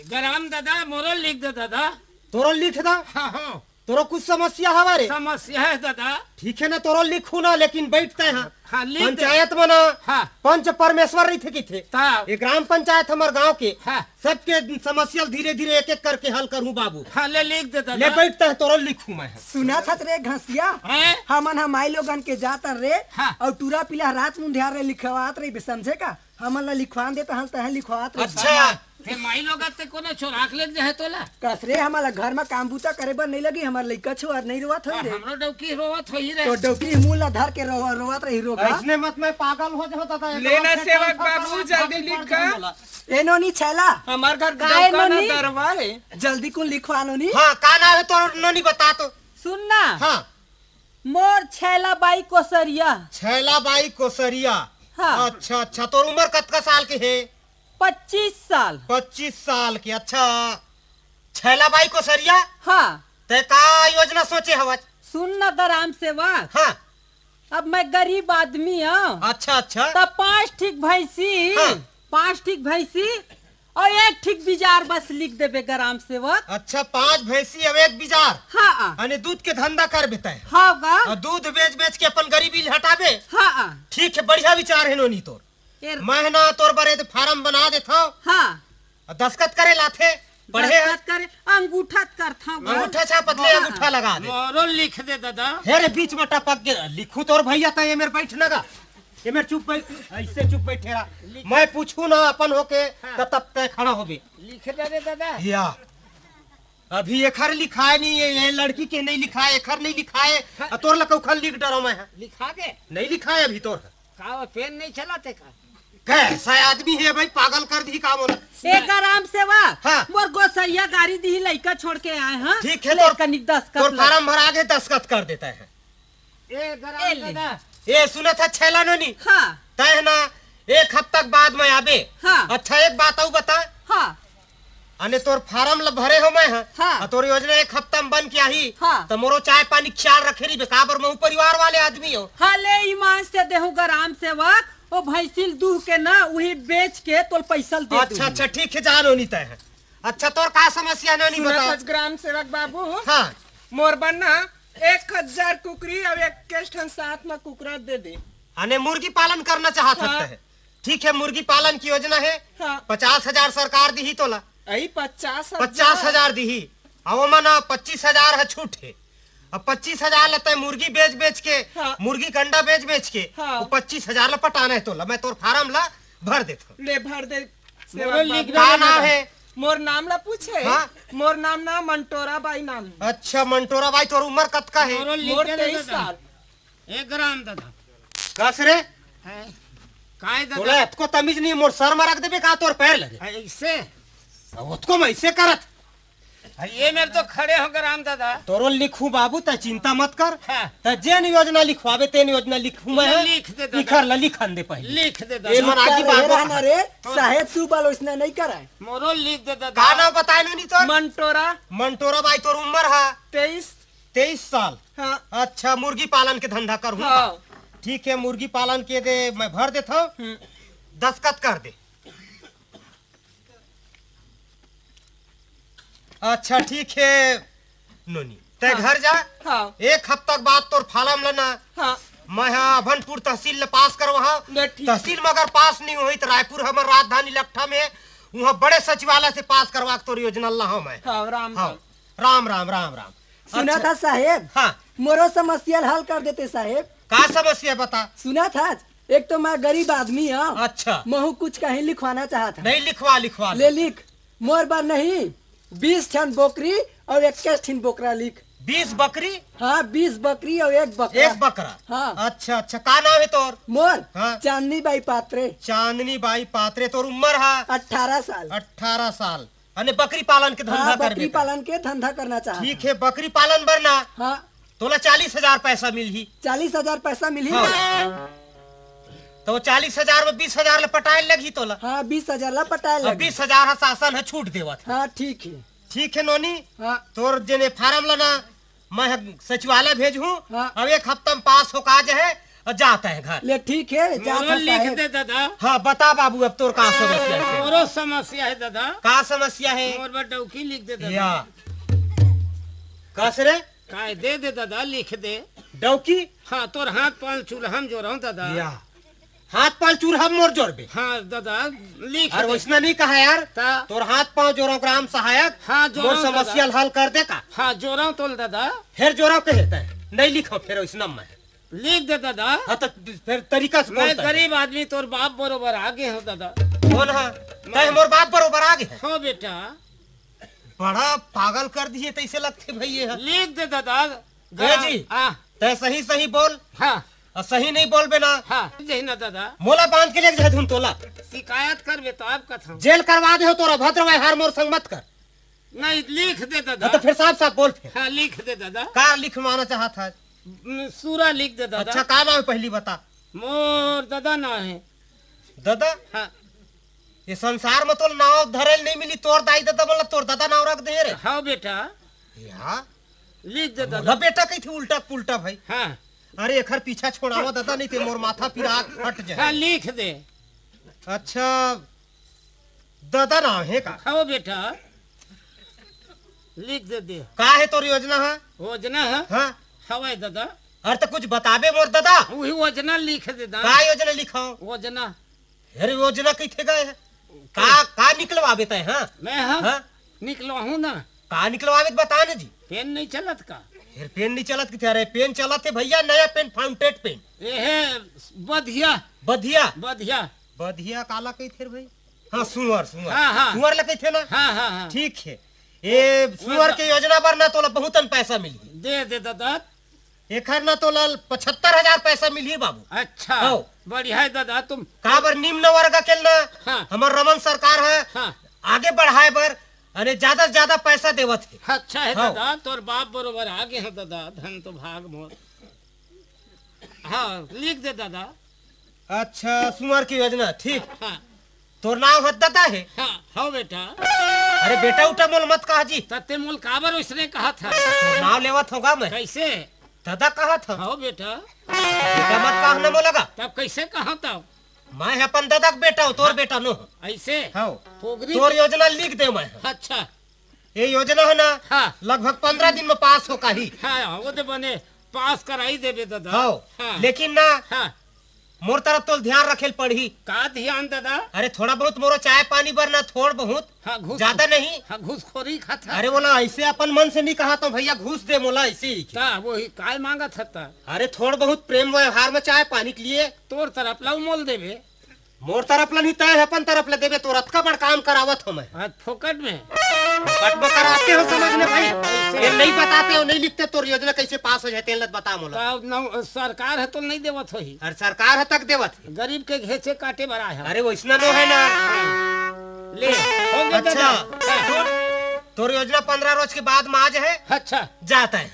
गरम दादा, मोरो लिख दे दादा। तोरो लिख दा। हाँ, हाँ। तोरो कुछ समस्या हवा रे? समस्या है दादा। ठीक है ना, तोरो लिखू ना, लेकिन बैठते हैं। हाँ, लिख दे। पंचायत में ना, हाँ। पंच परमेश्वर रही थे की थे। ता। ये ग्राम पंचायत हमारे गांव के, हाँ। सबके समस्या धीरे धीरे एक एक करके हल करूँ बाबू। हाँ, ले लिख दे दादा। ले बैठते हैं, तोरो लिखू मैं। सुना था रे घसिया, हैं? हमन हम माई लोगन के जातन रे, हाँ। और टूरा पीला रात मुंधियार रे लिखवात रही बे, समझे का? हमन ला लिखवान दे, तहन तहन लिखवात रही। अच्छा। ते माई लोग ते कोनो चोराक लेग जाए तोला? कसरे, हमन ला घर म काम बूता करे बर नहीं लगी, हमर लइका छुआर नहीं रोवत होई रे। हमरो डौकी रोवत होई रे। तो डौकी मुंह ला धर के रो-, रोवत रही रोगा। ऐसने मत मैं पागल हो जाओ दादा, लेना एकदम सेवक बाबू, जल्दी लिख का। ए नोनी छैला। हमार घर काय डौका ना नोनी? दरवा है। जल्दी कुन लिखवा नोनी। हाँ, का नाम है तोर नोनी बता तो। सुन ना। हाँ। मोर छैला बाई कोसरिया। छैला बाई कोसरिया। हाँ। अच्छा, अच्छा, तोर उम्र कतका साल के हे? पच्चीस साल। पच्चीस साल के, अच्छा। छैला बाई कोसरिया? हाँ। ते का योजना सोचे हवच? सुन न ग्राम सेवक। हाँ। अब मैं गरीब आदमी हूँ। अच्छा, अच्छा। त पाँच ठीक भैंसी, हाँ। पाँच ठीक भैंसी और एक ठीक बिजार बस लिख देबे ग्राम सेवक। अच्छा, पाँच भैंसी अब एक बिजार। हाँ, आ। अने दूध के धंधा कर बेता है। हाँ, का? और दूध बेच बेच के अपन गरीबी हटाबे। हाँ, आ। ठीक है, बढ़िया विचार है नोनी तोर। ए मैं ना तोर बरे तो फार्म बना देता हूँ। हाँ। और दस्खत करे लाथे, पढ़े हैं। दस्खत करे, अंगूठा त करथा हूँ। अंगूठा छापत ले, अंगूठा लगा दे। मोरो लिख दे दादा। हे रे, बीच में टपक गया। लिखू तोर भैया, तय ये मेरे बैठ ना गा। ये मेरे चुप बैठ, ऐसे चुप बैठे रहा। लिख। मैं पूछू ना अपन होके, हाँ। तब तब तय खड़ा होबे। लिख दे रे दादा। या। अभी एखर लिखाए नहीं है, ये लड़की के नहीं लिखाए, एखर नहीं लिखाए। हाँ। आ तोर ला कौखन लिख डरो मैं है। लिखा दे। नहीं लिखाए अभी तोर। का वो पेन नहीं चलाते का? कैसा आदमी है भाई, पागल कर दी का बोला। एक आराम से वा। हाँ। मोर गोसैया गाड़ी दी लइका छोड़ के आए हैं। ठीक है, ले तोर, कनिक दस्तखत तोर ले। फार्म भरा के दस्तखत कर देता है। ए, ए गरम ले। दादा। ए, सुना था छैला नोनी? हाँ। तय है ना, एक हफ्ता के बाद मैं आबे। हाँ। अच्छा, एक बात आऊ बता। हाँ। अने तोर फार्म ल भरे हो मैं, हाँ। हाँ। आ तोर योजना एक हफ्ता में बन के आही, हाँ। त मोरो चाय पानी ख्याल रखे रही, काबर महू परिवार वाले आदमी हो। हाँ, ले ईमान से देहूँ गराम सेवक, ओ भैंसिल दूह के ना, उही बेच के तोल पैसा ल दे अच्छा, दूँ। अच्छा, ठीक है, जा नोनी तय है। अच्छा, तोर का समस्या नोनी सुनत बता। हस ग्राम सेवक बाबू, हाँ। मोर बर ना एक हजार कुकरी और एक ठन साथ में कुकरा दे दे। अने मुर्गी पालन करना चाहत हाँ। हस तय। ठीक है, मुर्गी पालन की योजना है। हाँ। पचास हजार सरकार दी ही तोला। अई पचास हजार? पचास हजार दी ही। अब ओमा ना पच्चीस हजार है छूट है। अब पच्चीस हजार ला तय मुर्गी बेच बेच के, हाँ। मुर्गी के अंडा बेच बेच के, हाँ। वो पच्चीस हजार ला पटाना है तोला। मैं तोर फार्म ला भर देता हूँ। ले भर दे। मोरो सेवक लिख बाबू। का नाम है? मोर नाम ला पूछे? हाँ। मोर नाम ना मंटोरा बाई नाम है। अच्छा, मंटोरा बाई, तोर उम्र कतका है? मोरो लिख मोर दे तेईस दादा। साल। ए गराम दादा। कस रे? हैं? काय दादा? तोला अतको तमीज नहीं, मोर सर में रख देबे का तोर पैर लगे? ऐसे? अब अतको मैं ऐसे करत। अरे ये मेरे तो खड़े हो गराम दादा। तोरो लिखू बाबू, तय चिंता मत कर। हाँ। तय जेन योजना लिखवाबे, तेन योजना लिखू मैं। लिख दे दादा। लिखर ला लिखन दे पहले। लिख दे दादा। ये मन आगी बात रहना रे, साहेब सुबल उसने नहीं कराए। मोरो लिख दे दादा। का नाम बताए लो नहीं तोर? मंटोरा। मंटोरा बाई तोर उम्र है? तेईस। तेईस साल। हाँ। अच्छा, मुर्गी पालन के धंधा करहूँ। हाँ। ठीक हे, मुर्गी पालन के दे, मैं भर देथँव। हम्म। दस्तखत कर दे। अच्छा, ठीक हे नोनी, तैं हाँ। घर जा। हाँ। एक हफ्ता के बाद तोर फारम ला ना, हाँ। मैं हा अभनपुर तहसील ले पास करवाहूँ। ले, ठीक हे। तहसील में अगर पास नहीं होही, त रायपुर हमर राजधानी लकठा में, उहाँ बड़े सचिवालय से पास करवा के तोर योजना ला लाहूँ मैं। हाँ, राम हाँ। राम। राम, राम, राम, राम। सुनत हस साहेब? हाँ। मोरो समस्या ल हल कर देते साहेब। का समस्या बता? सुनत हस, एक तो मैं गरीब आदमी हूँ। अच्छा। महूँ कुछ कहीं लिखवाना चाहत हूँ। नहीं, लिखवा, लिखवा ले। ले लिख, मोर बर नहीं, बीस ठन बोकरी अउ इक्कीस ठिन बोकरा लिख। बीस बकरी? हाँ, बीस बकरी अउ एक बकरा। एक बकरा? हाँ। अच्छा, अच्छा, का नाम हे तोर? मोर? हाँ। चांदनी बाई पात्रे। चांदनी बाई पात्रे, तोर उम्र हा? अठारह साल। अठारह साल। अने बकरी पालन के धंधा हाँ, करबे बकरी का? पालन के धंधा करना चाहत ठीक हूँ। हे, बकरी पालन बर ना हाँ। तोला चालीस हजार पैसा मिलही। चालीस हजार पैसा मिलही? हाँ। तो वो चालीस हजार में बीस हजार ला पटाए लगही तोला। हाँ, बीस हजार ला पटाए अब लगही। बीस हजार हा शासन हा छूट देवत हे। हाँ, ठीक हे। ठीक हे नोनी, हाँ। तोर जेने फारम ला ना, मैं ह सचिवालय भेजहूँ, हाँ। अब एक हफ्ता में पास होके आ जाए अउ जात हे घर। ले ठीक हे, जात मोरो हे लिख साहेब। दे दादा। हाँ, बता बाबू, अब तोर का समस्या हे? मोरो समस्या हे दादा। का समस्या हे? मोर बर डौकी लिख दे दादा। या। कस रे? काय दे दे दादा, लिख दे। डौकी? हाँ, तोर हाथ पाँव चूल्हा में जोरहूँ दादा। या। हाथ पाँव चूल्हा में मोर जोरबे? हाँ दादा, लिख अरे दे। वैसना नहीं कहा यार। ता? तोर हाथ पाँव जोरहूँ ग्राम सहायक, हाँ, मोर जोरहूँ समस्या दादा। हल कर दे का? हाँ, जोरहूँ तोल दादा। फेर जोरहूँ कहे तैं? नहीं लिखँव फेर वैसना मैं। लिख दे दादा। हाँ, तो फेर तरीका से बोल मैं तैं। गरीब आदमी, तोर बाप बरोबर आगे हूँ दादा। कौन हा? मैं। तैं मोर बाप बरोबर आगे हे? हाँ बेटा। बड़ा पागल कर दिहे तैसे लगथे भई ये ह। लिख दे दादा। ए जी, आ। तैं सही सही बोल। हाँ। अउ सही नहीं बोलबे ना। हाँ, जही ना दादा। मोला बांध के लेके जाहूँ तोला। शिकायत करबे तो अब कथम। जेल करवा देहूँ तोर, अभद्र व्यवहार मोर संग मत कर। नहीं, लिख दे दादा। हाँ, तो फेर साफ साफ बोल फेर। हाँ, लिख दे दादा। का लिखवाना चाहत हस? न, सूरा लिख दे दादा। अच्छा, का नाम हे पहली बता। मोर दादा नाम हे। दादा? हाँ। ये संसार में तोला नाव धरे ल नहीं मिली, तोर दाई ददा मन ला तोर ददा नाव रख दे रे। हाँ बेटा। या? लिख दे ददा। मोला बेटा कहिथे उल्टा पुल्टा भाई। हाँ। अरे एखर पीछा छोड़ावा ददा, नहीं ते मोर माथा पीरा आँख फट जाए। हाँ, लिख दे। अच्छा, ददा नाव हे का? हाँ बेटा, लिख दे दे। का हे तोर योजना हा? योजना हा? हाँ। हवय ददा। अरे तो कुछ बताबे मोर ददा। वही योजना लिख दे दा। का योजना लिखँव? योजना। अरे योजना कहिथे गा हे? का, का निकलवाबे तैं, हाँ? मैं, हाँ? हाँ? निकलवाहूँ ना। का निकलवाबे त बता ना जी। पेन नहीं चलत का? फिर पेन नहीं चलत कहिथे? अरे पेन चलत हे भैया, नया पेन, फाउंटेड पेन। ए हे, बधिया। बधिया? बधिया। बधिया काला कहिथे रे भाई? हाँ, सुअर, सुअर। हाँ, हाँ। सुअर ला कहिथे ना? हाँ, हाँ, हाँ। ठीक हे। ए, वो सुअर द- के योजना बर ना तोला बहुतन पैसा मिलही। दे दे ददा। एखर ना तोला पचहत्तर हजार पैसा मिलही बाबू। अच्छा, हव। बढ़िया हे ददा, तुम काबर निम्न वर्ग के ना हाँ। हमर रमन सरकार हे हाँ। आगे बढ़ाए बर, अने ज्यादा से ज्यादा पैसा देवत हे। अच्छा हे हव। ददा, तोर बाप बरोबर आगे हे ददा, धन तो भाग मोर। हाँ, लिख दे ददा। अच्छा, सुअर के योजना, ठीक। हाँ। तोर नाव ह ददा हे? हाँ, हव बेटा। अरे बेटा उटा मोला मत कहा जी। त तैं मोला काबर वइसने कहत हस? तोर नाव लेवत हँव गा मैं। कइसे? ददा कहत हँव। हव बेटा। बेटा मत कहा ना मोला गा। तब कइसे कहँव तब? मैं ह अपन ददा के बेटा हँव, तोर हाँ। बेटा नोहँव। अइसे? हव। पोगरी तोर के योजना लिख देँव मैं ह। अच्छा। ये योजना हे ना, हाँ। लगभग पंद्रह दिन में पास हो काही। हाँ, वो तो बने पास कराई देबे ददा। हव, हाँ। लेकिन ना, हाँ। मोर तरफ तोला ध्यान रखे ल पड़ही। का ध्यान ददा? अरे थोड़ा बहुत मोरो चाय पानी बर ना, थोड़ बहुत। हाँ, घूस ज्यादा नहीं। हाँ, घूसखोरी खात हे। अरे मोला अइसे अपन मन से नहीं कहत हँव भैया, घूस दे मोला अइसे ही। का वही काय माँगत हस त? अरे थोड़ बहुत प्रेम व्यवहार में चाय पानी के लिए। तोर तरफ ला मोल देबे। मोर तरफ ला नहीं, तैं अपन तरफ ला देबे, तोर अतका बड़ काम करावत हँव मैं। आज फोकट में? फोकट में कराते हो समझ में भाई। अइसे। ये नहीं बताते हो, नहीं लिखते, तोर योजना कइसे पास हो जाए, तेला बता मोला। त अब नव-, सरकार ह तो नहीं देवत होही। अरे सरकार ह तक देवत हे। गरीब के घेचे काटे बर आए हँव। अरे वइसना नोहे ना। ले, हो गया अच्छा, दादा। हाँ। सुन, तोर योजना पंद्रह रोज के बाद में आ जाए। अच्छा। जात हे।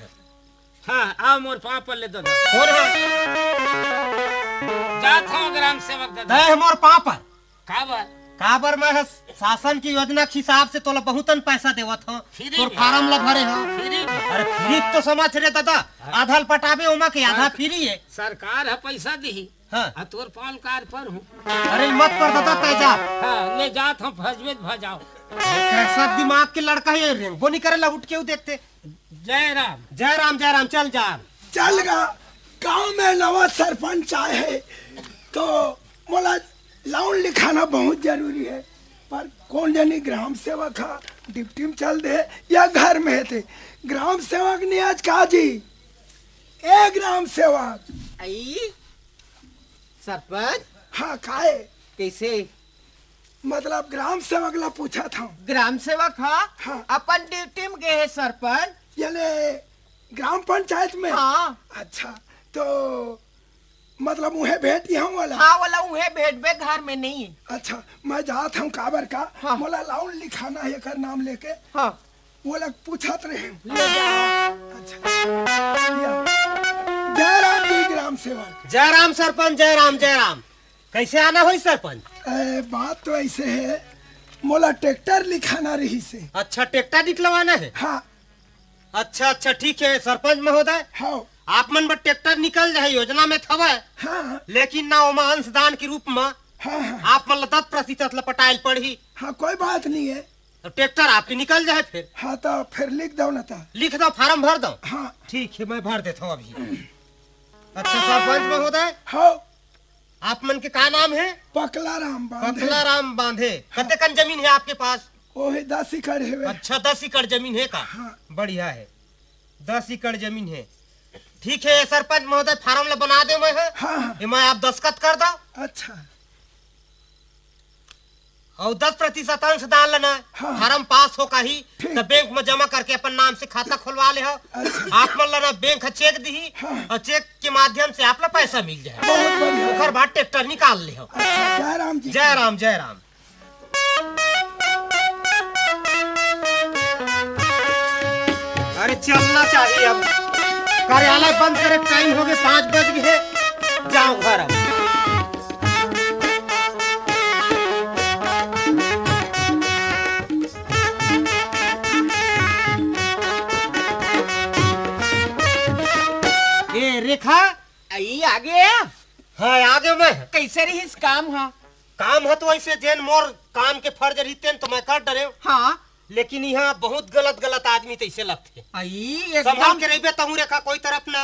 हाँ, आव मोर पाँव पर ले ददा। कौन हे? जात हँव ग्राम सेवक ददा। तैं ह मोर पाँव पर। काबर? काबर मैं ह शासन की योजना के हिसाब से तोला बहुतन पैसा देवत हंव, free तोर में। फार्म ला भरे हंव। Free में। अरे free तो समझ रे दादा, आधा ल पटाबे ओमा के आधा सरक-, free हे। सरकार ह पैसा दिही। हाँ। आ तोर पाँव ल का पर हूँ। अरे मत पर दादा, तैं जा। हाँ, ले जात हंव, भजबे त भजाओ। कैसा दिमाग के लड़का हे, रेंगबो नहीं करे ला उठ के ऊ देखते। जय राम। जय राम, जय राम, चल जा। चल गा, गांव में नवा सरपंच आए हे, तो मोला लाउन लिखाना बहुत जरूरी हे, पर कोन जनी ग्राम सेवक हा ड्यूटी में चल दे या घर में हे ते। ग्राम सेवक नहीं आज का जी, ए ग्राम सेवक। आई, सरपंच? हाँ, काहे? कैसे? मतलब ग्राम सेवक ला पूछत हंव। ग्राम सेवक हा? हाँ। अपन ड्यूटी में गे हे सरपंच। याने ग्राम पंचायत में? हाँ। अच्छा, तो मतलब उहें भेंट इहाँ वाला? हाँ, वाला उहें भेंट बे, घर में नहीं। अच्छा, मैं जात हंव काबर का, हाँ। मोला लाउन लिखाना हे एकर नाम लेके। हाँ। वो लोग पूछत रहे। ले जा। अच्छा। या। जय राम जी, ग्राम सेवक। जय राम सरपंच, जय राम, जय राम। कैसे आना होई सरपंच? ए, बात तो ऐसे हे, मोला ट्रैक्टर लिखाना रहिसे। अच्छा, ट्रैक्टर निकलवाना हे? हाँ। अच्छा, अच्छा, ठीक हे सरपंच महोदय। हाँ। आप मन बर ट्रैक्टर निकल जाही, योजना में त हवय। हाँ। लेकिन ना ओमा अंशदान के रूप में हाँ, हाँ। आप मन ला दस प्रतिशत ला पटाए ल पड़ही। हाँ, कोई बात नहीं हे। तो ट्रैक्टर आपके निकल जाए फिर। हाँ, तो फिर लिख दो ना तो। लिख दो, फार्म भर दो। हाँ। ठीक हे, मैं भर देत हंव अभी। अच्छा सरपंच महोदय, हाँ। आप मन के का नाम हे? पकला राम बांधे। पकला राम बांधे। हाँ। कतेकन जमीन हे आपके पास? ओही दस एकड़ हेवे। अच्छा, दस एकड़ जमीन हे का? हाँ। बढ़िया हे, दस एकड़ जमीन हे। ठीक हे सरपंच महोदय, फार्म ला बना देंव मैं ह। हाँ, हाँ। एमा आप दस्तखत कर दो। अच्छा। अउ दस प्रतिशत अंशदान ला ना, हाँ। फार्म पास हो काही, ठीक। त बैंक में जमा करके अपन नाम से खाता खोलवा लेहव। अच्छा। आप मन ला ना बैंक ह चेक दिही, हाँ। अउ चेक के माध्यम से आप ला पैसा मिल जाही। बहुत बढ़िया। ओकर बाद ट्रैक्टर निकाल लेहव। अच्छा, जय राम जी। जय राम, जय राम। अरे चलना चाहिए अब, कार्यालय बंद करे टाइम हो गए, पाँच बज गए, जाओ घर अब। ए रेखा। आई आगे। हाँ, आगे मैं। कैसे रहिस काम हा? काम ह तो ऐसे जेन मोर काम के फर्ज रहिस तेन तो मैं कर डरेंव। हाँ। लेकिन इहाँ बहुत गलत गलत आदमी तैसे लगथे। आई, संभाल एकदम। के रहिबे तहूँ रेखा, कोई तरफ ना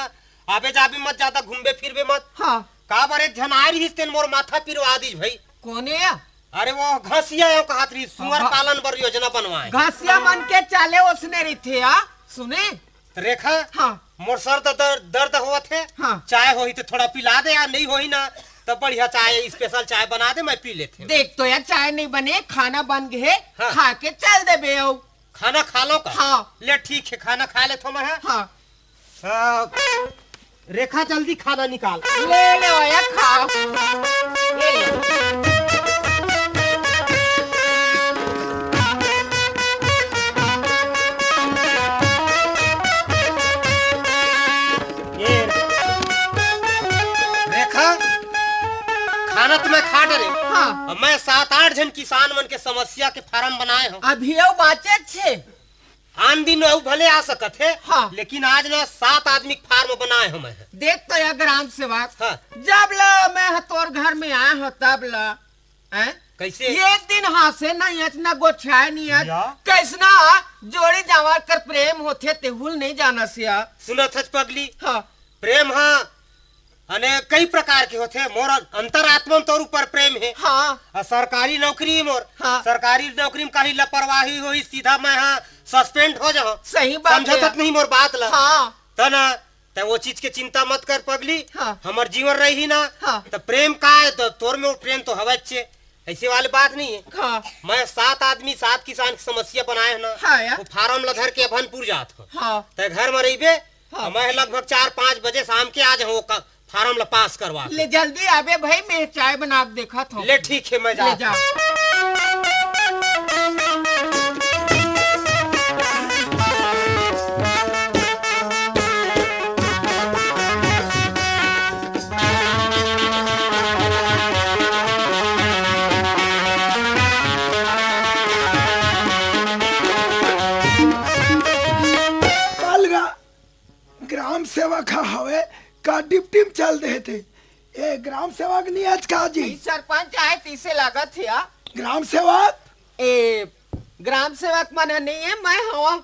आबे जाबे मत, ज्यादा घूमबे फिरबे मत। हाँ। काबर एक झन आए रहिस तेन मोर माथा पिरवा दिस भाई। कोने या? अरे वो घसिया हे, कहत रहिस सुअर पालन बर योजना बनवाए। घसिया मन के चाले ओसने रहिथे या। सुने? रेखा, हाँ। मोर सर त दर-, दर्द होवत हे। हाँ। चाय होही त थोड़ा पिला दे, या नहीं होही ना त बढ़िया चाय, special चाय बना दे, मैं पी लेथेंव। देख तो यार, चाय नहीं बने, खाना बन गे हे, हाँ। खा के चल देबे अउ। खाना खा लंव का? हाँ। ले ठीक हे, खाना खा लेथंव मैं ह। हाँ। अ, रेखा, जल्दी खाना निकाल। ले ले भैया, खाओ। ये ले। ये रेखा, खाना तो मैं खा डरेंव। हाँ। अब मैं सात आठ झन किसान मन के समस्या के फार्म बनाए हंव। अभी अउ बाँचे छे। आन दिन अउ भले आ सकत हे, हाँ। लेकिन आज ना सात आदमी के फार्म बनाए हंव मैं ह। देख तो या ग्राम सेवक, हाँ। जब ले मैं ह तोर घर में आए हंव तब ले, हैं? कैसे? एक दिन हाथ से नहीं अच, ना गोछाए नहीं अच। या? कैसना जोड़ी जांवर कर प्रेम होथे तेहू ल नहीं जानस या। सुनत हच पगली? हाँ। प्रेम ह अने कई प्रकार के होथे। मोर अंतरात्मा म तोर ऊपर प्रेम हे। हाँ। अउ सरकारी नौकरी हे मोर। हाँ। सरकारी नौकरी म काही लापरवाही होही, सीधा मैं ह suspend हो जाहूँ। सही बात हे। समझत नहीं मोर बात ला। हाँ। त ना, त वो चीज के चिंता मत कर पगली। हाँ। हमर जीवन रही ना, हाँ। त प्रेम का हे, त तोर में वो प्रेम तो हवच हे। ऐसे वाली बात नहीं हे। हाँ। मैं सात आदमी, सात किसान की समस्या बनाए हंव ना। हाँ यार। वो फार्म ला धर के अभनपुर जात हंव। हाँ। त घर में रहिबे, हाँ। मैं लगभग चार पाँच बजे शाम के आ जाहूँ, वो का-, फार्म ला पास करवा के। ले जल्दी आबे भाई, मैं चाय बना के देखत हंव। ले ठीक हे, मैं ले जात जा। हंव। डिप्टी में चल देते। ए, ग्राम सेवक नहीं आज का जी? ई सरपंच आए, तीसे लागत हे, आ? ग्राम सेवक? ए, ग्राम सेवक मन ह नहीं है, मैं हवा।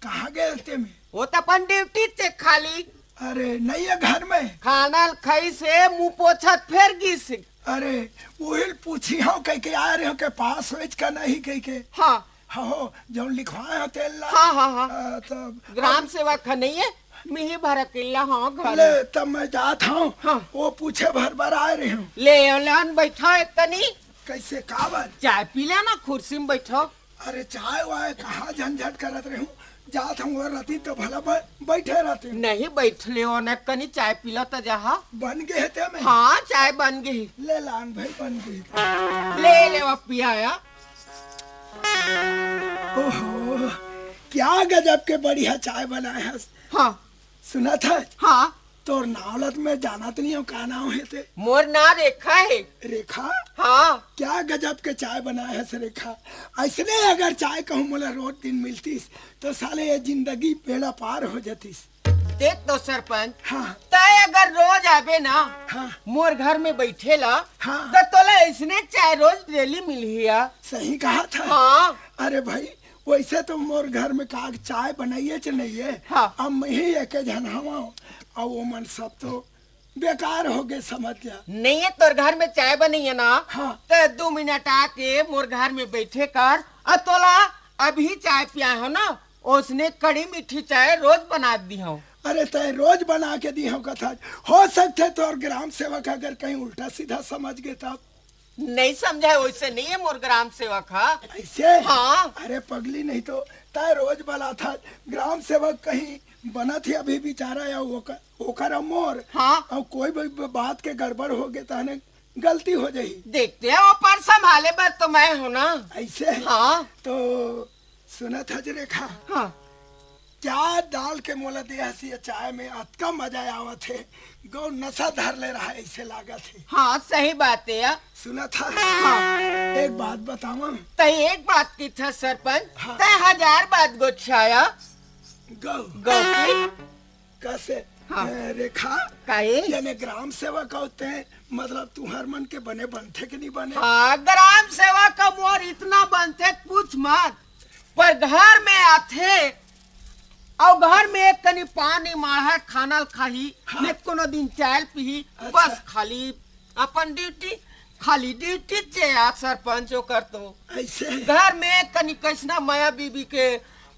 कहाँ गए ते में? वो तो अपन ड्यूटी ते खाली। अरे, नहीं है घर में? खाना खाई से मुंह पोछत फेर गिस। अरे, वही पूछी हूँ, कह के आ रहे हो के पास हो इसका नहीं कह के। हाँ। हो, जौन लिखवाए हो तेल ला। हाँ, हाँ, हाँ। आ, तब ग्राम सेवक ह नहीं है, मिही भर अकेला हाँ घर ले, में। तब मैं जात हूँ। हाँ। वो पूछे भर भर आए रहे हूँ। ले, ले, आन बैठा है तनी। कैसे काबर? चाय पी ले ना, कुर्सी में बैठो। अरे चाय वाय कहाँ झंझट करत रहे हूँ, जात हूँ वो रती तो भला ब-, बैठे रहते हूँ। नहीं बैठ ले, ओने कनी चाय पी लो तो जहा। बन गए ते में? हाँ, चाय बन गई। ले लान भाई, बन गई। ले, ले, अब पिया आया। ओहो, क्या गजब के बढ़िया चाय बनाए हस। हाँ। सुना था? हाँ। तोर नाव ला तो मैं जानत नहीं हूँ, का नाव है ते? मोर नाव रेखा है। रेखा? हाँ। क्या गजब के चाय बनाए हस रेखा। ऐसने अगर चाय कहूँ मोला रोज दिन मिलतीस, तो साले ये जिंदगी बेड़ा पार हो जातीस। देख तो सरपंच, हाँ। तय अगर रोज आबे ना, हाँ। मोर घर में बैठे ला, हाँ। तो तोला ऐसने चाय रोज डेली मिलही या। सही कहा था। हाँ। अरे भाई, वैसे तो मोर घर में का चाय बनाइए च नहीं है। हाँ। अब मैं ही एक झन हवा, और वो मन सब तो बेकार हो गए, समझ जा। नहीं है, तोर घर में चाय बनी है ना, हाँ। तो दो मिनट आके मोर घर में बैठे कर, और तोला अभी चाय पिया हो ना, उसने कड़ी मीठी चाय रोज बना दी हो। अरे, तय रोज बना के दी हो कथा। हो सकते तोर ग्राम सेवक अगर कहीं उल्टा सीधा समझ गए तब। नहीं समझा, वैसे नहीं है मोर ग्राम सेवक हा। ऐसे? हाँ। अरे पगली, नहीं तो तय रोज बला था, ग्राम सेवक कहीं बनत ही अभी बेचारा या ओकर, ओकर अउ मोर। हाँ। और कोई भी ब-, बात के गड़बड़ हो गए तहने गलती हो जाही। देखते हैं, वो पर संभाले बर तो मैं हूँ ना। ऐसे? हाँ। तो सुनत हज रेखा? हाँ। क्या डाल के मोला दे हसी ये चाय में, अतका मजा आवत हे। गौ नशा धर ले रहा है, ऐसे लागत हे। हाँ, सही बात है यार। सुनत ह? हाँ। एक बात बतावा। तय एक बात की था सरपंच, हाँ। तय हजार बात गोछाया। गौ। गौ की? कसे? हाँ। ए, रेखा, काहे? यानी ग्राम सेवक होते हैं, मतलब तुहर मन के बने बनथे कि नहीं बने? हाँ, ग्राम सेवक का मोर इतना बनथे, पूछ मत। पर घर में आथे, और घर में एक कनी पानी माढ़ा खाना ल खाही, हाँ। ने कोनो दिन चाय ल पीही, अच्छा। बस खाली अपन ड्यूटी, खाली ड्यूटी चे यार सरपंच ओकर तो। ऐसे? घर में कनी कैसना मया बीबी के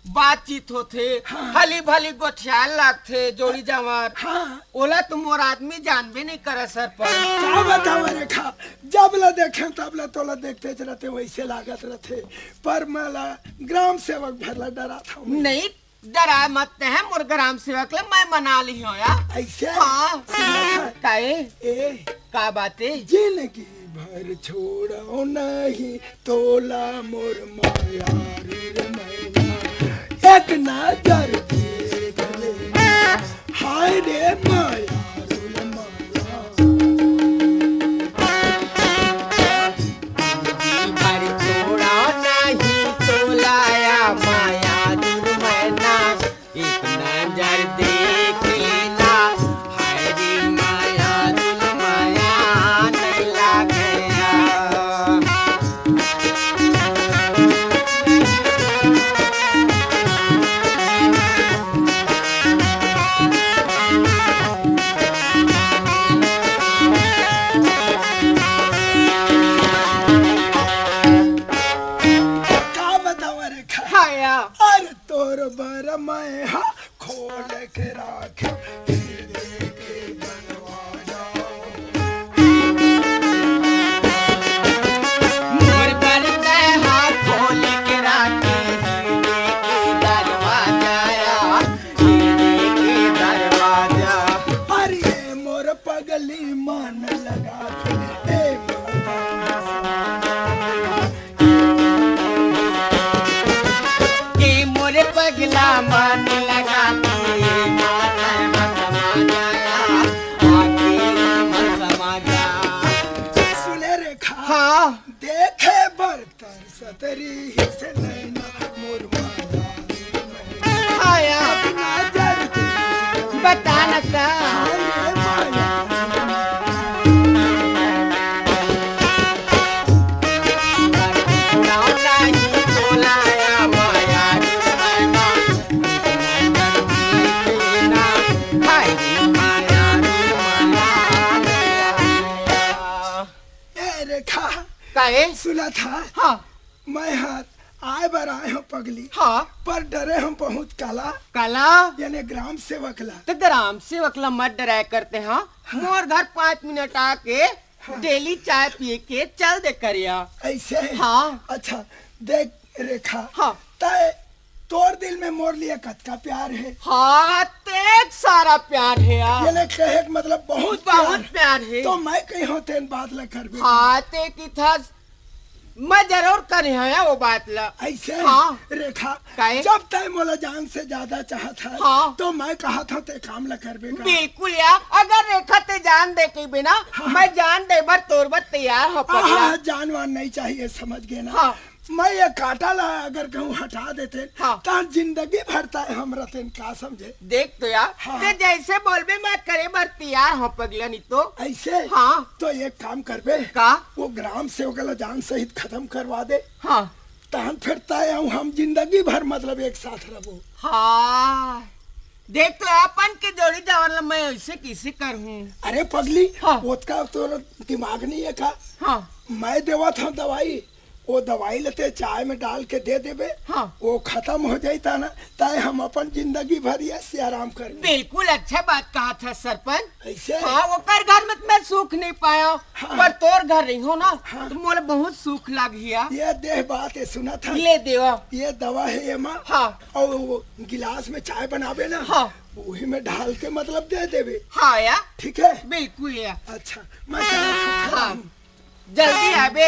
बातचीत होथे, हाँ। हली भली गोठियाल लागथे, जोड़ी जवार। हाँ। ओला तो मोर आदमी जानबे नहीं करे सरपंच। का बतावा रेखा, जब ला देखे तब ला तोला देखते रहते, वैसे लागत रहते। पर मला ग्राम सेवक भर ला डरा था। नहीं, डरा मत, तैं मोर ग्राम सेवक ले मैं मना ली हो यार। ऐसे? हाँ। सुना था? काहे? ए। का बात है? जिंदगी भर छोड़ो नहीं तोला मोर माया रे मैना। एक नजर देख ले। हाय रे माया रे मैना। जिंदगी भर छोड़ा नहीं तोला या माया रे मैना। एक नजर देख लेना, हाय रे माया, दिल माया नहीं लागेगा। का बतावा रे खा? खाया। अरे तोर बर मैं हा खोल के राखे हिरदे के दरवाजा। मोर बर तैं हा खोल के राखे हिरदे के दरवाजा, हिरदे के दरवाजा। अरे मोर पगली मन लगा के, ए माता के मोरे पगला मन लगा के, माता मत माया, आके मत समाजा। सुने रेखा, हाँ। देखे बर तरसत रही से नैना मोर माया। आया। अपना दर्द बता न का। हाय रे आए? सुना था? हाँ। मैं हर आए बर आए हंव पगली। हाँ। पर डरे हंव बहुत काला। काला? याने ग्राम सेवक ला। त ग्राम सेवक ला मत डराय करते, हाँ? हाँ। मोर घर पाँच मिनट आके हाँ। डेली चाय पिए के चल दे करिया। ऐसे? हाँ। अच्छा, देख रेखा, हाँ। तय तोर दिल में मोर लिए कतका प्यार हे? हाँ, तेक सारा प्यार हे यार। याने कहे के मतलब बहुत बहुत प्यार। प्यार हे। तो मैं कही हंव तेन बात ला करबे। हाँ, ते किथस मैं जरूर करे हंव वो बात ला। ऐसे? हाँ। रेखा, काहे? जब तय मोला जान से ज्यादा चाहत हस, हाँ। तो मैं कहत हंव ते काम ला करबे का? बिल्कुल यार, अगर रेखा ते जान दे के बिना, हाँ। मैं जान दे बर तोर बर तैयार हंव हाँ, पगला। हाँ, जान वान नहीं चाहिए, समझ गे ना? हाँ। मैं ये कांटा ला अगर कहूँ हटा देते, हाँ। त जिंदगी भर तय हमरा तेन का समझे? देख तो यार, हाँ। ते जैसे बोलबे मैं करे बर तैयार हंव पगला, नहीं तो। ऐसे? हाँ। तो एक काम करबे। का? वो ग्राम सेवक ला जान सहित खत्म करवा दे। हाँ। तहन फिर तय अउ हम जिंदगी भर मतलब एक साथ रहबो। हाँ। देख तो अपन के जोड़ी जवान ला मैं ऐसे कैसे करहूँ? अरे पगली, हाँ। ओतका तोर दिमाग नहीं है का? हाँ। मैं देवत हंव दवाई, वो दवाई ला ते चाय में डाल के दे देबे, हाँ। वो खत्म हो जाई त ना, तय हम अपन जिंदगी भर ऐसे आराम करबे। बिल्कुल अच्छा बात कहत हस सरपंच। ऐसे? हाँ, ओकर घर में त मैं सुख नहीं पायंव, हाँ। पर तोर घर रहिहूँ ना, हाँ। त मोला बहुत सुख लागही। ये देख बात हे, सुनत हस? ले देवा। ये दवा हे एमा। हाँ। अउ वो गिलास में चाय बनाबे ना, हाँ। वही में डाल के मतलब दे देबे। हाँ यार। ठीक है? बिल्कुल यार। अच्छा, मैं चला हाँ। जल्दी आबे।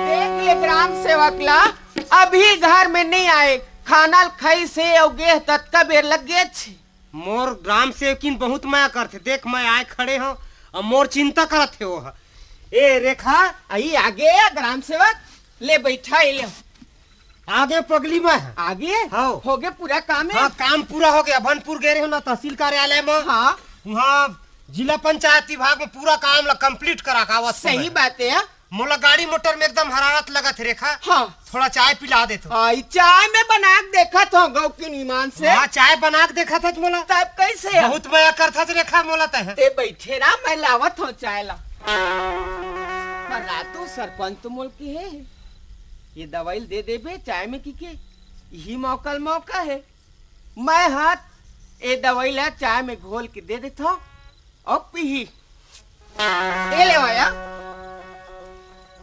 देख ले ग्राम सेवक ला, अभी घर में नहीं आए, खाना ल खाइस हे अउ गे हे ततका बेर लग गे छे। मोर ग्राम सेवकिन बहुत मया करथे। देख, मैं आए खड़े हंव, अउ मोर चिंता करत हे वो ह। ए, रेखा। आई आगे या ग्राम सेवक, ले बैठा, ए ले। आगे पगली मैं। आगे? हव। होगे पूरा काम हे? हाँ, काम पूरा होगे। अभनपुर गे रहेंव ना, तहसील कार्यालय में। हाँ। वहाँ जिला पंचायत विभाग में पूरा काम ला complete करा के आवत हंव। सही बात हे, हाँ। मोला गाड़ी मोटर में एकदम हरारत लगत हे रेखा। हाँ। थोड़ा चाय पिला दे तो। हाँ, ई चाय में बना के देखत हंव गौ के ईमान से। हाँ, चाय बना के देखत हस मोला। तब कैसे? बहुत मया करत हस रेखा मोला तय। ते बैठे रह, मैं लावत हंव चाय ला। पर रातू सरपंच तो मोल के हे, ये दवाई दे देबे चाय में कहिके, यही मौका ल मौका हे। मैं हाथ ए दवाई ला चाय में घोल के दे देत हंव। अउ पीही। ए ले आया।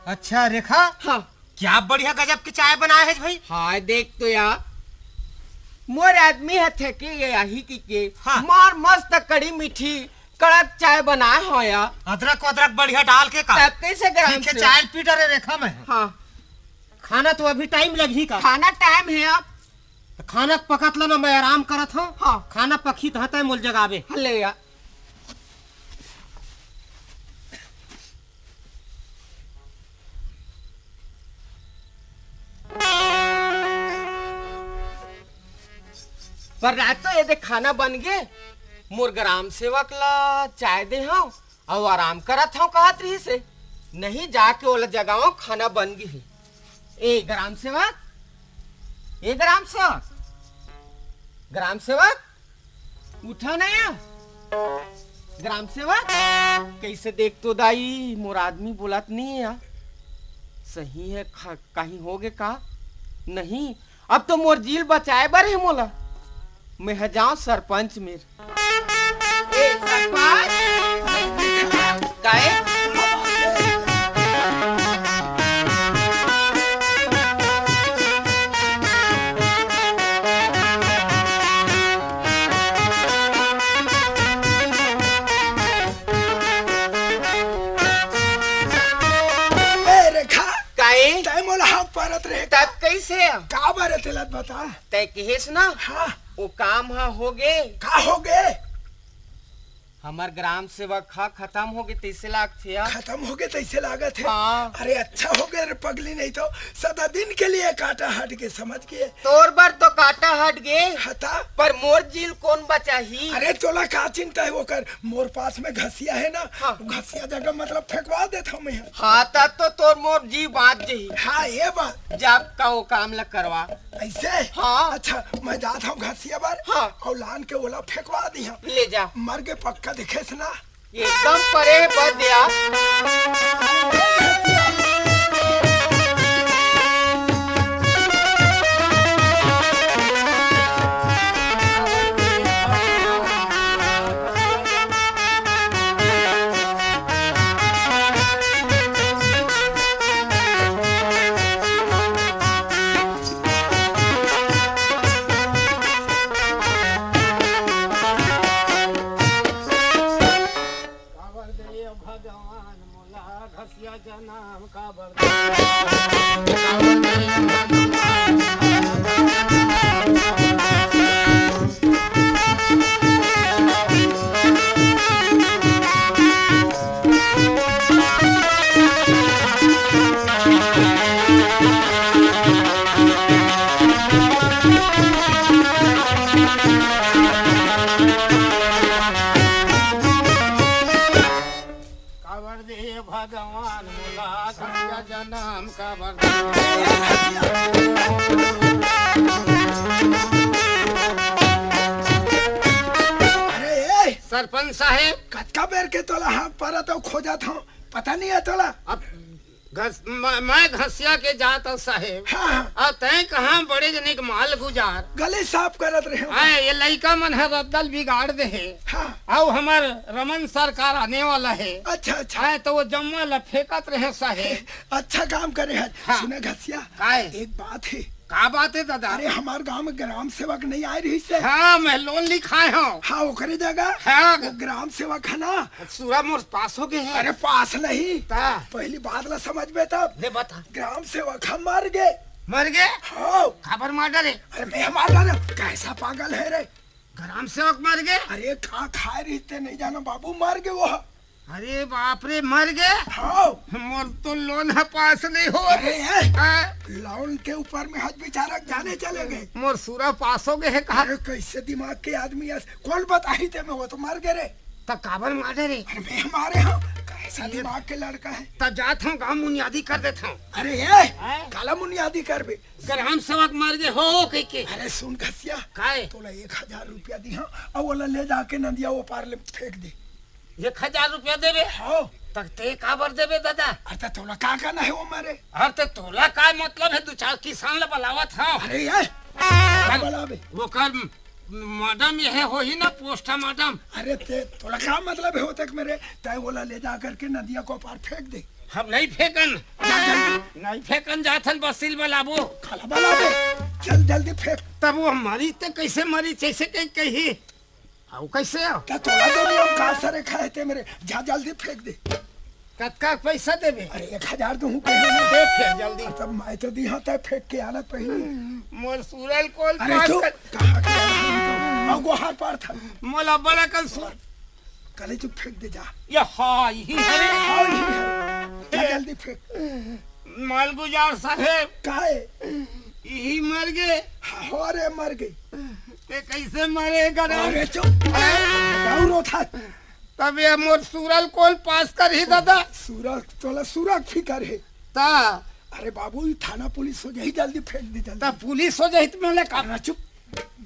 अच्छा रेखा, हाँ। क्या बढ़िया गजब के चाय बनाए हे भाई। हाँ, देख तो यार, मोर आदमी ह थके गे आही कहिके, हाँ। मार मस्त कड़ी मीठी कड़क चाय बनाए हंव यार। अदरक वदरक बढ़िया डाल के का? तब कैसे ग्राम ठीक हे, से? चाय पी डरे रेखा मैं। हाँ। खाना तो अभी time लगही का? खाना time हे अब। त खाना पकत ला ना, मैं आराम करत हंव। हाँ। खाना पकही तहाँ तय मोल जगाबे। हाँ, ले आ। पर रात तो ये दे खाना बन गे, मोर ग्राम सेवक ला चाय दे हंव। अउ आराम करत हंव कहत रहिस हे। नहीं, जाके ओला जगावंव, खाना बन गे हे। ए ग्राम सेवक, ए ग्राम सेवक, ग्राम सेवक, उठा ना या। ग्राम सेवक, कैसे देख तो दाई, मोर आदमी बोलत नहीं हे या। सही हे, ख-, कहीं होगे का? नहीं, अब तो मोर जील बचाए बर हे मोला। मैं ह जांव सरपंच मेर। ए, सरपंच। काहे? ए, रेखा। काहे? तैं मोला हाँ परत रहे का? तब कैसे? का बर तेला बता। तैं कहेस ना, हाँ। वो काम ह होगे। का होगे? हमर ग्राम सेवक ह खतम होगे तइसे लागथे या। खतम होगे तइसे लागत हे? हाँ। अरे अच्छा होगे रे पगली, नहीं तो सदा दिन के लिए कांटा हट गे, समझ गे। तोर बर तो कांटा हट गे, हता? पर मोर जी ल कोन बचाही? अरे तोला का चिंता हे ओकर, मोर पास में घसिया हे ना, हाँ। घसिया जगह मतलब फेंकवा देथंव मैं ह। हाँ, तब तो तोर मोर जी बाँच जही। हाँ, ये बात। जा का वो काम ल करवा। अइसे? हाँ। अच्छा, मैं जात हंव घसिया बर। हाँ। अउ लान के ओला फेंकवा दिहंव। ले जा। मर गे पक्का दिखेस ना। एकदम परे बद या। काबर दे भगवान मोला घसिया जनम, काबर दे। काबर दे भगवान मोला घसिया जनम, काबर दे। अरे ए, सरपंच साहेब। कतका बेर के तोला हाथ पारत अउ खोजत हंव, पता नहीं हे तोला? अब घस-, म-, मैं घसिया के जात हंव साहेब। हाँ, हाँ। अउ तैं कहाँ बड़े जनिक माल गुजार। गली साफ करत रहेंव। हाँ, ये लइका मन ह रद्दा ल बिगाड़ दे हे। हाँ। अउ हमर रमन सरकार आने वाला हे। अच्छा, अच्छा। हाँ, त वो जम्मा ल फेंकत रहेंव साहेब। अच्छा काम करे हस। हाँ। सुन घसिया, काय? एक बात हे। का बात हे दादा? अरे हमर गांव में ग्राम सेवक नहीं आय रहिस हे। हाँ, मैं लोन लिखाय हंव। हाँ, ओकरे जगह। हाँ। वो ग्राम सेवक हे ना, सुरा मोर पास होगे हे। अरे पास नहीं। त? पहिली बात ला समझबे तब। ले बता। ग्राम सेवक ह मर गे। मर गे? हाँ। काबर मार डारे? अरे मैं मार डारे। कैसा पागल हे रे? ग्राम सेवक मर गे? अरे का खाय रहिस ते नहीं जानव बाबू, मर गे वो ह। अरे बाप रे, मर गे? हाँ। मोर तो लोन ह पास नहीं होत। अरे ए, हाँ। लोन के ऊपर में हज बेचारा जाने चले गे। मोर सुरा पास होगे हे कहा। अरे कैसे दिमाग के आदमी हे, कोन बताही ते में, वो तो मर गे रे। त काबर मारे रे? अरे मैं मारे हंव, कैसा ये दिमाग के लड़का हे। त जात हंव गांव मुनियादी कर देत हंव। अरे ए, हैं? काला मुनियादी करबे? ग्राम सेवक मर गे हो कहिके। अरे सुन घसिया, काय? तोला एक हजार रुपया दिहंव, अउ ओला ले जाके नदिया ओ पार ले फेंक दे। एक हजार रुपया देबे? हाँ। त ते काबर देबे दादा? अरे त तोला का करना हे वो मारे? अरे त तोला का मतलब हे, दू चार किसान ल बलावत हंव। अरे ए, का बलाबे? ओकर मैडम ये होही ना, पोस्टमार्टम। अरे ते, तोला का मतलब हे ओतेक मेरे? तैं ओला ले जा करके नदिया को पार फेंक दे। हम नहीं फेंकन। जा जल्दी। नहीं फेंकन, जाथन बस्ती ल बलाबो। काला बलाबे? चल जल्दी फेंक। तब वो मरी त कैसे मरी, जैसे कहीं कही। अउ कैसे हो? त तोला तो नहीं, हम का सरे खाए ते मेरे, जा जल्दी फेंक दे। कतका पैसा देबे? अरे एक हजार दूहूं कहे ना। दे फेर जल्दी। तब मैं तो दिहंव, तैं फेंक के आना पहले। मोर सुरा ल कोन अरे पास तू कर। कहाँ के आदमी तो? अउ गोहार पार था। मोला बड़ा कल सुन। कले चुप फेंक दे जा। ये हाँ, यही हरे। हाँ, यही हरे। जा जल्दी फेंक। मालगुजार साहेब। काहे? यही मर गे। हाँ, अरे मर गे। ते कैसे मरे गरम? अरे चुप। अरे। गाँव रो था। तब ये मोर सुरा ल कोन पास करही दादा? सुरा, तोला सुरा के फिकर हे। त? अरे बाबू, ये थाना पुलिस हो जाही, जल्दी फेंक दे, जल्दी। त पुलिस हो जाही त मोला का? अरे चुप,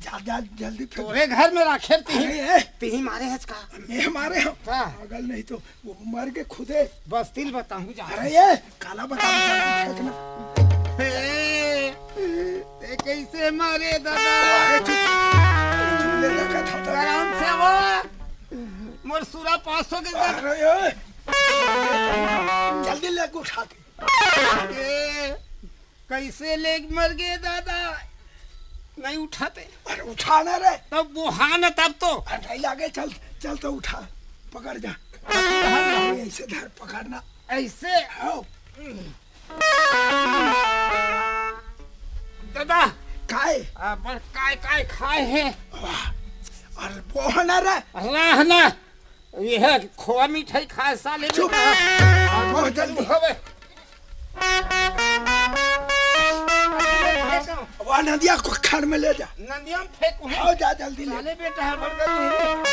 जा, जा, जल्दी फेंक। तोरे घर में राखे तिही, अरे, ए। तिही मारे हस का? मैं मारे हंव। का? पागल नहीं तो, वो मर गे खुदे। बस्ती ल बताहूं जा। अरे ए, काला बता, जल्दी फेंकना। हे, ते कैसे मारे दादा? अरे चुप, चुप ले रखा था तो। आराम से वो। मोर सुरा पास होगे। अरे, ए, जल्दी ले उठा के। ए, कैसे ले मर गे दादा? नहीं उठाते। अरे उठा ना रे। तब वो हाँ ना तब तो। अरे नहीं लागे, चल, चल तो उठा, पकड़ जा। अरे ऐसे धर, पकड़ना। ऐसे? हाँ। दादा। काय? अपन काय काय खाए हे? वाह। अरे वो ना रे। रहना। ये है खोआ मिठाई खाए साले चुप। बेटा। बहुत जल्दी। हवे। वाह, नदिया को खड़ में ले जा। नदिया में फेंक उन्हें। आओ, जा जल्दी ले। साले बेटा है, बड़ गरीब है।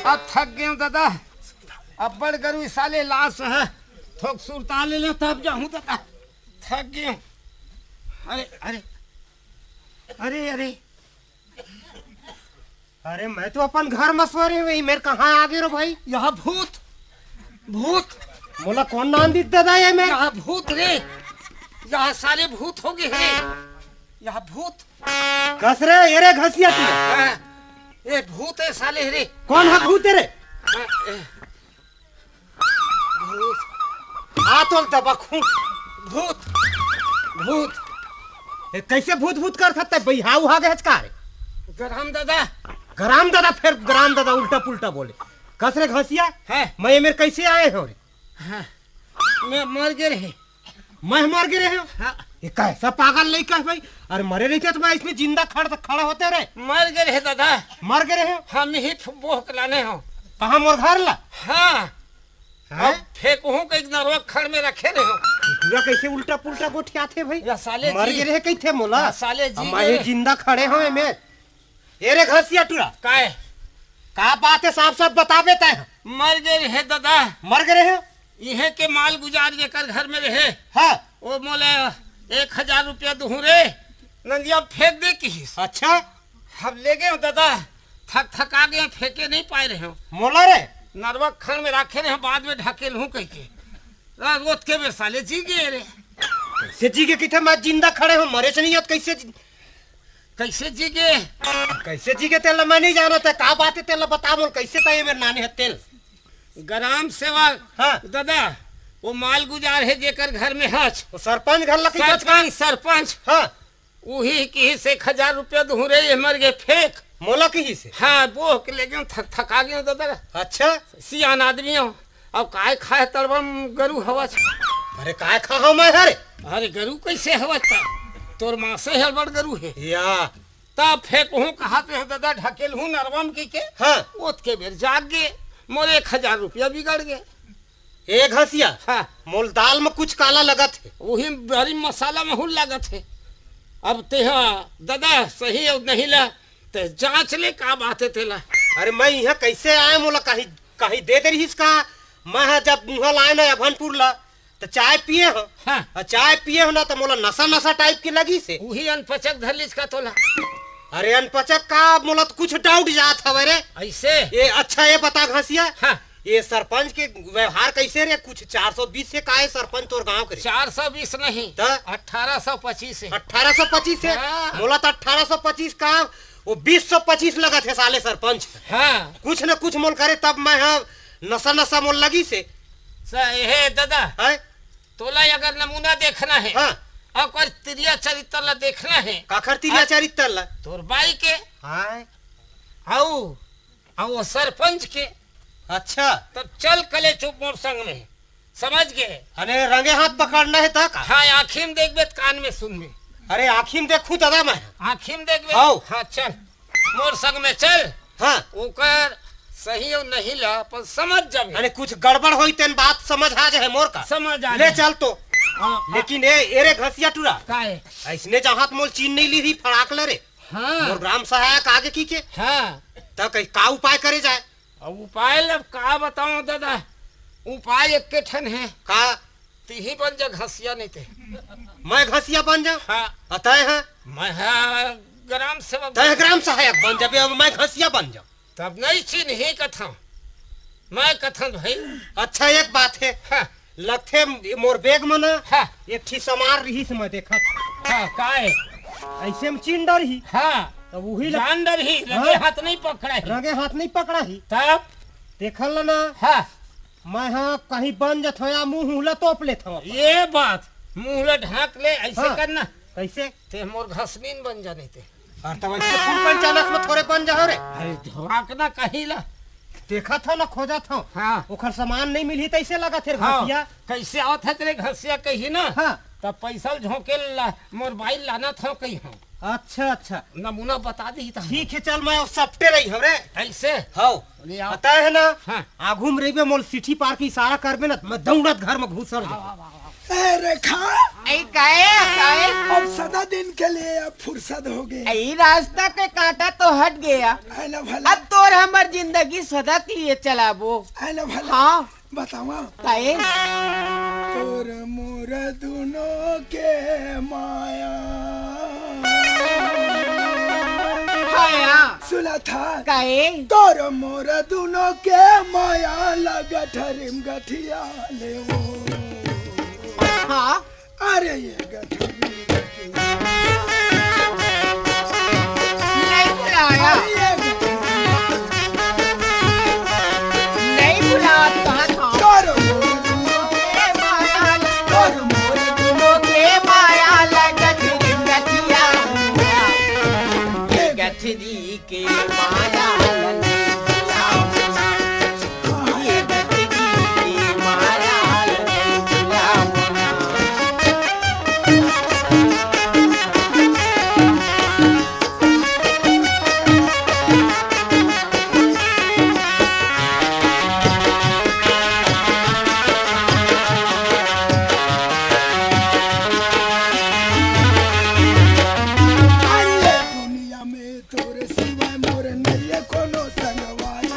अब थक गए हूँ दादा, अब बड़ गरू साले लाश है, थोक सुरता ले लो तब जाऊँ दादा, थक गए हूँ। अरे अरे अरे अरे अरे, मैं तो अपन घर म सोरे हूँ, ये मेर कहाँ आ गे रे भाई? यहाँ भूत, भूत। मोला कोन नाम दित दादा ये मेर? यहाँ भूत रे, यहाँ सारे भूत हो गए रे, यहाँ भूत। कस रे, ये रे घसिया तू। हाँ, ये भूत है साले रे। कोन है भूत रे? हाँ, ए, भूत। आ तोल दबा खूब। भूत, भूत। ए, कैसे भूत भूत कर सकता है? बइहा उहा गए का रे? गराम दादा। गराम दादा, फिर गराम दादा उल्टा पुल्टा बोले। कस रे घसिया? हैं? मैं ये मेर कैसे आए हो रे? हाँ। मैं मर गए रहे। मैं मर गए रहे हो? हाँ। ये कैसा पागल लइका है भाई? अरे मरे रहिते तो मैं इसमें जिंदा खड़ खड़ा होते रे। मर गए रहे दादा। मर गए रहे हो? हम ही बोह के लाने हो। कहाँ मोर घर ला? हाँ। हैं? अब फेंकहूँ के एक नरवा खड़ में रखे रहे हो। पूरा कैसे उल्टा पुल्टा गोठियाथे भाई? या साले मर जी। गए रहे कही थे मोला? या साले जी अब मैं गए। ये जिंदा खड़े हो मैं। ए रे घसिया टूरा। काय? का बात है साफ साफ बताबे तैं? मर गए रहे दादा। मर गए रहे? इहे के माल गुजार जेकर घर में रहे। हाँ। वो मोला एक हजार रुपया दुहू रे, नंदिया फेंक दे किहिस। अच्छा। हम ले गए हो दादा, थक थका गए, फेंके नहीं पाए रहे हो। मोला रे? नरवा खड़ में राखे रहे, बाद में ढकेल हूँ कह के। रात ओत के बेर साले जी गए रे। कैसे जी गए किथे? मैं जिंदा खड़े हूँ, मरे से नहीं आत, कैसे जी-, कैसे जी गए? कैसे जी गए तेला मैं नहीं जानत है, का बात है तेला बता मोल, कैसे तय मेरे नाने है तेल? ग्राम सेवक हाँ। दादा, वो माल गुजार है जेकर घर में हच। वो सरपंच घर लकी सरपंच, सरपंच। हाँ। उही किहिस एक हजार रुपया दुहू रे, ये मर गए फेंक। मोला किहिस? हाँ, बोह के ले गए, थक थका गए दादा। अच्छा। सियान आदमी हो, अब काय खाए तड़बम गरू हवच। अरे काय खा हूँ मैं हरे? अरे गरू कैसे हवच ता? तोर माँ से हड़बड़ गरू है। या। तब फेंकहूँ कहा पे हो दादा, ढकेलहूँ नरवा में की के। हाँ। ओत के बेर जाग गए, मोर एक हजार रुपया बिगड़ गए। ए घसिया, हाँ। मोल दाल में कुछ काला लगत है। वही बड़ी मसाला महूल लागत है। अब तेहा दादा सही है नहीं ला, ते जांच ले का बात है तेला। अरे मैं यहाँ कैसे आए मोला कहीं, कहीं दे दे रहीस का? मैं हा जब मुहा लाए ना अभनपुर ला, तो चाय पिए हो। हाँ। और चाय पिए हो ना तो मोला नशा नशा टाइप की लगी से। वही अनपचक धर लीज का तोला। अरे अनपचक का, मोला तो कुछ डाउट जात हवे रे। ऐसे? ये अच्छा ये बता घसिया, हाँ। ये सरपंच के व्यवहार कैसे रे? कुछ चार सौ बीस से का है सरपंच तोर गांव के रे? चार सौ बीस नहीं, त? अठारह सौ पच्चीस है। अठारह सौ पच्चीस है? हाँ। मोला तो अठारह सौ पच्चीस का, वो बीस सौ पच्चीस लगत है साले सरपंच। हाँ। कुछ न कुछ मोल करे तब मैं हाँ नशा नशा मोल लगी से। स-, हे दादा, हैं? तोला अगर नमूना देखना है, हाँ। ओकर तिरिया चरित्र ला देखना है। काखर तिरिया आ, चरित्र ला? तोर बाई के। हाँ। आऊ, आऊ वो सरपंच के। अच्छा। तब चल कले चुप मोर संग में, समझ गए? अरे रंगे हाथ पकड़ना है ता का? हाँ, आँखी में देखबे त कान में सुनबे। अरे आँखी में देखू दादा मैं। आँखी में देखबे? हाओ। हाँ, चल। मोर संग में चल। हाँ। ओकर सही और नहीं ला, पर समझ जाबे। अरे कुछ गड़बड़ होई तेन बात समझ आ जाए मोर का। समझ आ ले जाए। चल तो। हाँ, हाँ। लेकिन ए, ए रे घसिया टूरा। का है? ऐसने जहाँ मोल चीन नहीं ली थी फड़ाक ले रे। हाँ। मोर ग्राम सहायक आगे की के। हाँ। त कहीं का उपाय करे जाए? अब उपाय लब का बताओ दादा, उपाय एक के ठन है। का? तिही बन जा घसिया नहीं ते। मैं घसिया बन जा? हाँ। अतः है? मैं हाँ ग्राम सेवक। तय ग्राम सहायक बन जाबे, अब मैं घसिया बन जा। तब नहीं चिन्ही कथा, मैं कथन भाई। अच्छा एक बात है। हाँ। लगथे मोर बैग में ना हाँ। एक ठी सामान रही से मैं देखा। हाँ, काय? ऐसे में चिन डर ही। हाँ। तब वही लग- जान डर ही, रंगे हाँ। हाथ नहीं पकड़ा ही। रंगे हाथ नहीं पकड़ा ही। तब? देखल ना। हाँ। मैं हाँ कहीं बन जत हो या मुंह हुला तोप लेत हो। ये बात। मुंह ला ढांक ले, ऐसे हाँ। करना। कैसे? ते मोर घसनीन बन जाने ते। अरे, तो वैसे फूल पंचानस में थोड़े बन जाओ रे। अरे, ढांकना कहीं ला। देखत हो ना, खोजत हो। हाँ। ओखर सामान नहीं मिलही, तैसे लगत हे हाँ। घसिया। कैसे आवत हे तेरे घसिया कहीं ना? हाँ। तब पैसा झोंके ला, मोर बाई लाना था कहीं हम। अच्छा, अच्छा। नमूना बता दी था। ठीक है, चल, मैं सपटे रही हूँ रे। कैसे? हाँ। ले आओ। पता है ना, हाँ। आगू में रहिबे, मोल सिटी पार के इशारा करबे ना, मैं दौड़त घर में घुसर जाऊँ। ए, रेखा। ए, काहे, काहे? अब सदा दिन के लिए अब फुर्सत हो गए। ए, रास्ता के कांटा तो हट गया। है ना भला? अब तोर हमर जिंदगी सदा के लिए चलाबो। है ना भला? हाँ। बतावा। काहे? तोर मोर दुनो के माया। हाँ। सुना था? काहे? तोर मोर दुनो के माया ला गठरिम गठिया ले वो। हाँ। अरे ये गठरी के नहीं बुलाया। अरे ये गठरी। नहीं बुलाता था। कर मोर दुनो के माया, कर मोर दुनो के माया लगत गठिया। ये गठरी के माया लगत गठरी के माया लगत। अरे दुनिया में तोर सिवा मोर नइये कोनो संगवारी।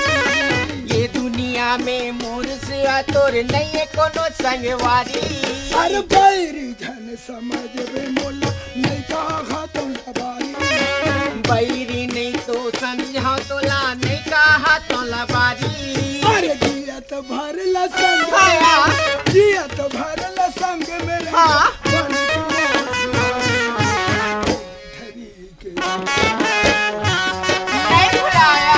ये दुनिया में मोर सिवा तोर नइये कोनो संगवारी। अरे बैरी झन समझबे मोला, नहीं कहा तोला बारी। बैरी नहीं तो समझा तोला, नहीं कहा तोला बारी। अरे जियत भर ला संग, हाँ। जियत भर ला संग में रह। हाँ। बन के मोर सिवा। नहीं बुलाया।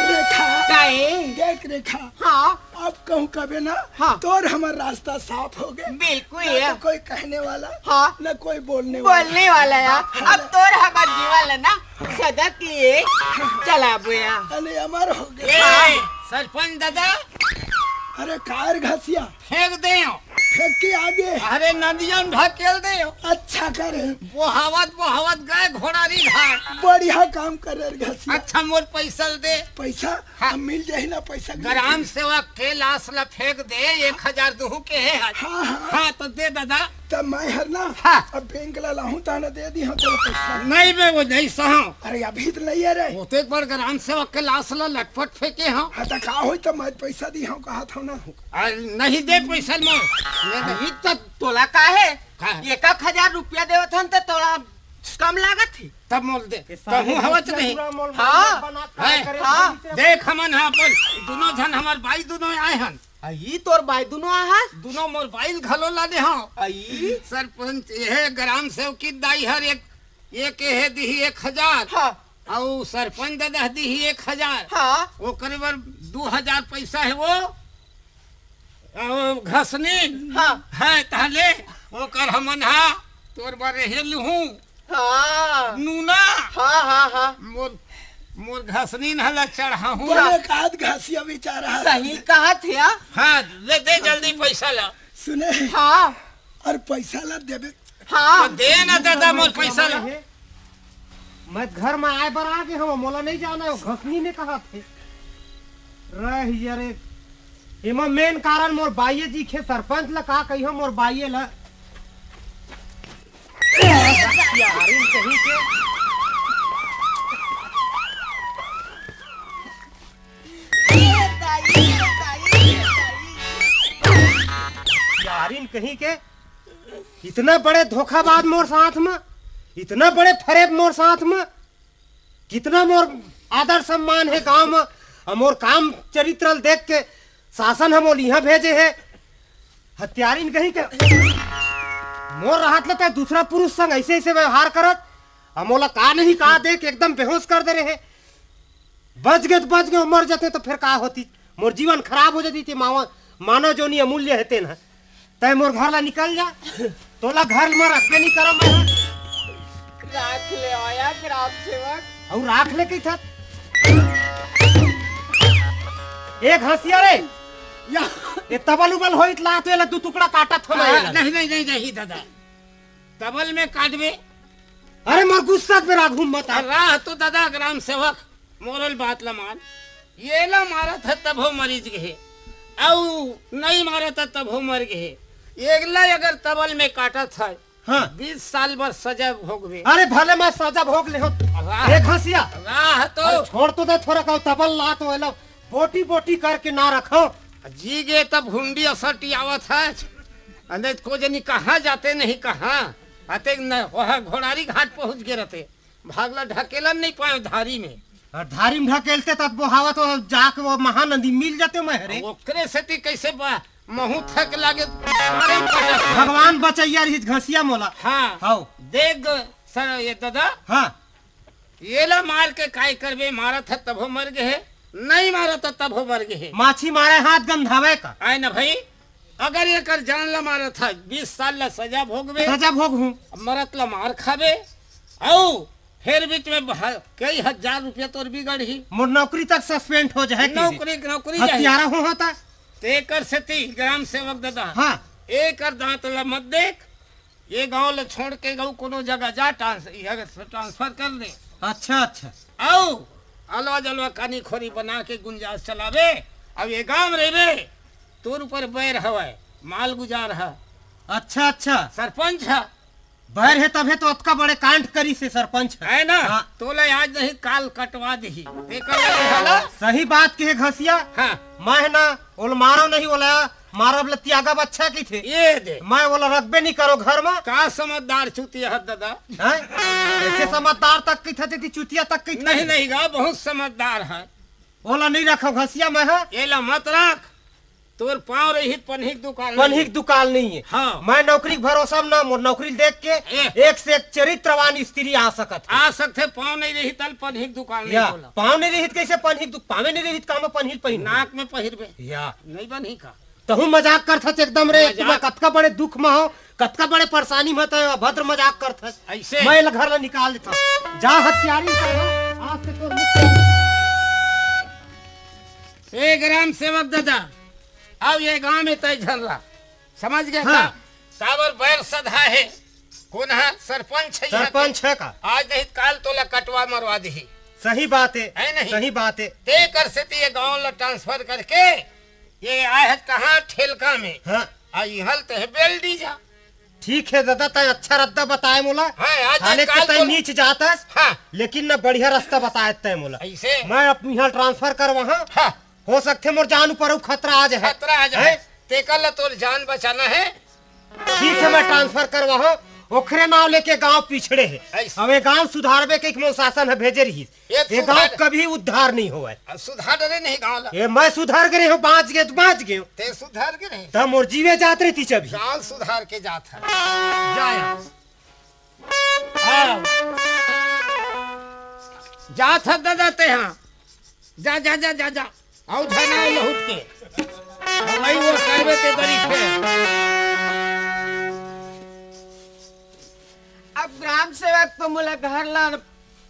रेखा। काहे? देख रेखा। हाँ। अब कहूँ कबे ना, हाँ। तोर हमर रास्ता साफ हो गए। बिल्कुल ना यार। तो कोई कहने वाला, हाँ। ना कोई बोलने वाला। बोलने वाला यार। हाँ। अब तोर हमर जीवन ला ना सदा के लिए चलाबो यार। अरे अमर हो गए। ए, हाँ। सरपंच दादा। अरे कार घसिया। फेंक दे। फेंक के आगे। अरे नदिया में ढकेल दे। अच्छा करे। बोहावत बोहावत गए घोड़ारी घाट। बढ़िया काम करे रे घसिया। अच्छा मोर पैसा दे। पैसा? हाँ। अब मिल जाही ना पैसा के ग्राम लिए। सेवक के लाश ला फेंक दे, एक हजार दुहू के हे आज। हाँ, हाँ। हाँ, तो दे दादा। तब मैं हर ना, हाँ। अब बैंक ला लाहूं, ताना दे दी हम तोला पैसा। नहीं बे, वो नहीं सहा। अरे, अभी तो नहीं है रे। वो तो एक बार ग्राम सेवक के लाश ला लटपट फेंके हाँ। हाँ, तो का होई, तब मैं पैसा दी हूँ, कहा था ना। आ, नहीं दे पैसा मैं। मैं नहीं। तो तोला का है? हाँ। एक एक हजार रुपया देवत हन, तो तोला कम लागत ही। तब मोल दे। ये सारे तहूँ हवत नहीं। पूरा मोल हाँ। बना है। करे हाँ। बड़ी से देख, हमन हा अपन दुनो झन, हमर बाई दुनो आए हन। आ, ई तोर बाई दुनो आए हस? दुनो मोर बाई ल घलो ला दे, हाँ। आ, ई? सरपंच, एहे ग्राम सेवकी दाई हर एक, एक एहे दिही एक हजार। हाँ। अउ सरपंच ददा दिही एक हजार। हाँ। ओकरे बर दू हजार पैसा है वो। अउ घसनी हाँ। है, ताले ओकर हमन हा तोर बर एहे लुहूँ। हाँ। नूना। हाँ, हाँ, हाँ। मोर, मोर घसनीन हला चढ़ाहूँ। बोले का आज घसिया बेचारा है। सही कहा थे, हाँ? हाँ, ले दे जल्दी पैसा ला। सुने? हाँ। अउ पैसा ला देबे। हाँ। तो दे ना दादा मोर पैसा ला। मैं घर में आए बर आ गए हूँ, मोला नहीं जाना है, घसनी ने कहा थे। रह यार, एमा मेन कारण मोर बाइये जी खे सरपंच ला का कहियो मोर बाइये ला। यारिन कहीं के। यारिन कहीं के। इतना बड़े धोखाबाज मोर साथ में, इतना बड़े फरेब मोर साथ में, कितना मोर आदर सम्मान है गांव में, हम मोर काम चरित्र ल देख के शासन ह मोला इहाँ भेजे हे। हत्यारिन कहीं के। मोर रहत ले तैं दूसरा पुरुष संग ऐसे ऐसे व्यवहार करत, हम मोला का नहीं का देख एकदम बेहोश कर दे रहे। बच गे त बच गे, मर जाते त फेर का होती? मोर जीवन खराब हो जाती। ते मावा, मानव जोनी अमूल्य हे तेन ह। तैं मोर घर ला निकल जा, तोला घर म रखबे नहीं करव मैं ह। राख ले आया ग्राम सेवक। अउ राख ले कही था। ए घसिया रे, या। ये तबल उबल होई त ला तो एला दू टुकड़ा काटत हो मैं हाँ, एला। नहीं, नहीं, नहीं, नहीं दादा, तबल में काटबे। अरे मोर गुस्सा में राखहूं मत आ। राह तो दादा ग्राम सेवक, मोर ल बात ला मान। एला मारत ह तभो मरिच गे हे, अउ नहीं मारत ह तभो मर गे हे। एला अगर तबल में काटत है, हाँ। बीस साल बर सजा भोगबे। अरे भले मैं सजा भोग ले हो। वाह। ए घसिया। वाह तो। अरे छोड़ तो दे थोड़ा का तबल ला तो एला बोटी बोटी करके ना रखो। जी गे तब हुंडी असटी आवत है। अंदर को जनी कहाँ जाते नहीं कहाँ। अते न, वह घोड़ारी घाट पहुँच गे रहते। भागला ढकेलन नहीं पाए धारी में। अउ धारी में ढकेलते तब वो हवा तो जाके वो महानदी मिल जाते मैं हरे। ओकरे सेती कैसे बा-, महू थक लागे। भगवान बचैया रही घसिया मोला। हाँ। हाउ। देख सर ये दादा। हाँ। एला मार के काय करबे, मारत ह तभो मर गे हे, नहीं मारत ह तभो मर गे हे। माछी मारे हाथ गंधावे का। आय ना भाई, अगर एकर जान ला मारत ह, बीस साल ला सजा भोगबे। सजा भोगहूं। मरत ला मार खाबे, अउ फेर बीच में कई हजार रुपया तोर बिगड़ही। मोर नौकरी तक सस्पेंड हो जाए। नौकरी, नौकरी जाही। हत्यारा हो होता। तेकर सेती ग्राम सेवक दादा, हाँ। एकर दांत ला मत देख। ये गांव ला छोड़ के गऊ कोनो जगह जा, ट्रांस-, इहाँ से ट्रांसफर कर दे। अच्छा, अच्छा। अउ अलवा जलवा कानी खोरी बना के गुंजाश चलाबे। अब ये गांव में रहिबे, तोर ऊपर बैर हवय, माल गुजार ह। अच्छा, अच्छा। सरपंच ह। बैर हे तभे तो अतका बड़े कांड करिस हे सरपंच ह। है ना? हाँ। तोला आज नहीं काल कटवा दिही। तेकर ले हाला? सही बात कहे घसिया। हाँ। मैं ना ओला मारो नहीं, ओला मारब ल त्यागब अच्छा कहिथे। ये दे। मैं ओला रखबे नहीं करो घर में। का समझदार चुतिया ह दादा। हैं? ऐसे समझदार तक कहिथे, तेती चुतिया तक कहिथे। नहीं, नहीं गा, बहुत समझदार है। ओला नहीं रखो घसिया मैं ह। एला मत रख। तोर पाँव रही पनही के दुकाल नहीं। पनही के दुकाल नहीं है। हाँ। मैं नौकरी के भरोसा में ना, मोर नौकरी देख के ए। एक से एक चरित्रवान स्त्री आ सकत है। आ सकथे, पाँव नहीं रही तल पनही के दुकाल नहीं या, बोला। पाँव नहीं रही त कैसे पनही के दु-, पाँवे नहीं रही त का मैं पनही पहिन? नाक में पहिरबे। या। नहीं बनही का? तहूँ मजाक करथस एकदम रे, मजाक। तुम्हें कतका बड़े दुख में हो, कतका बड़े परेशानी में, तैं अभद्र मजाक करथस। ऐसे? मैं ल घर ला निकाल देता। जा हत्यारी कर, आज से तोर मुक्ति। ए ग्राम सेवक दादा, अब ये गांव में तय झन ला, समझ गया हाँ। का? काबर बैर सधा है, कोन है? सरपंच है यहाँ के। सरपंच है का? आज नहीं काल तोला कटवा मरवा दिही। सही बात है, है नहीं? सही बात है। तेकर सेती ये गांव ला ट्रांसफर करके ये आए है कहाँ? ठेलका में। हाँ। आ इहल ते है बेलडी जा। ठीक है दादा, तैं अच्छा रद्दा बताए मोला। हाँ, आज हाले के काल तैं बोल। नीच जात हस, हाँ। लेकिन ना बढ़िया रास्ता बताए तैं मोला। ऐसे? मैं अपनी यहाँ ट्रांसफर करवाहूँ। हाँ। हो सकथे मोर जान ऊपर अउ खतरा आ जाए। खतरा आ जाए। हैं? तेकर ला तोर जान बचाना है। ठीक है, मैं ट्रांसफर करवाहूँ। ओखरे नाव लेके गांव पिछड़े है। ऐसे। अब ये गांव सुधारबे के मोर शासन ह भेजे रहिस। ये ये गांव सुधार कभी उद्धार नहीं होवय। अब सुधार डरे नहीं गांव ला। ये मैं सुधार गे रहेंव, बांच गे त बांच गेंव। ते सुधार गे नहीं। त मोर जीवे जात रहितिस अभी। गांव सुधार के जात है। जाया। हाँ। जात है दादा ते हाँ। जा, जा, जा, जा, जा। आउ झन आए लहुट के। अब वही वो करबे ते बरी थे। अब ग्राम सेवक तो मोला घर ला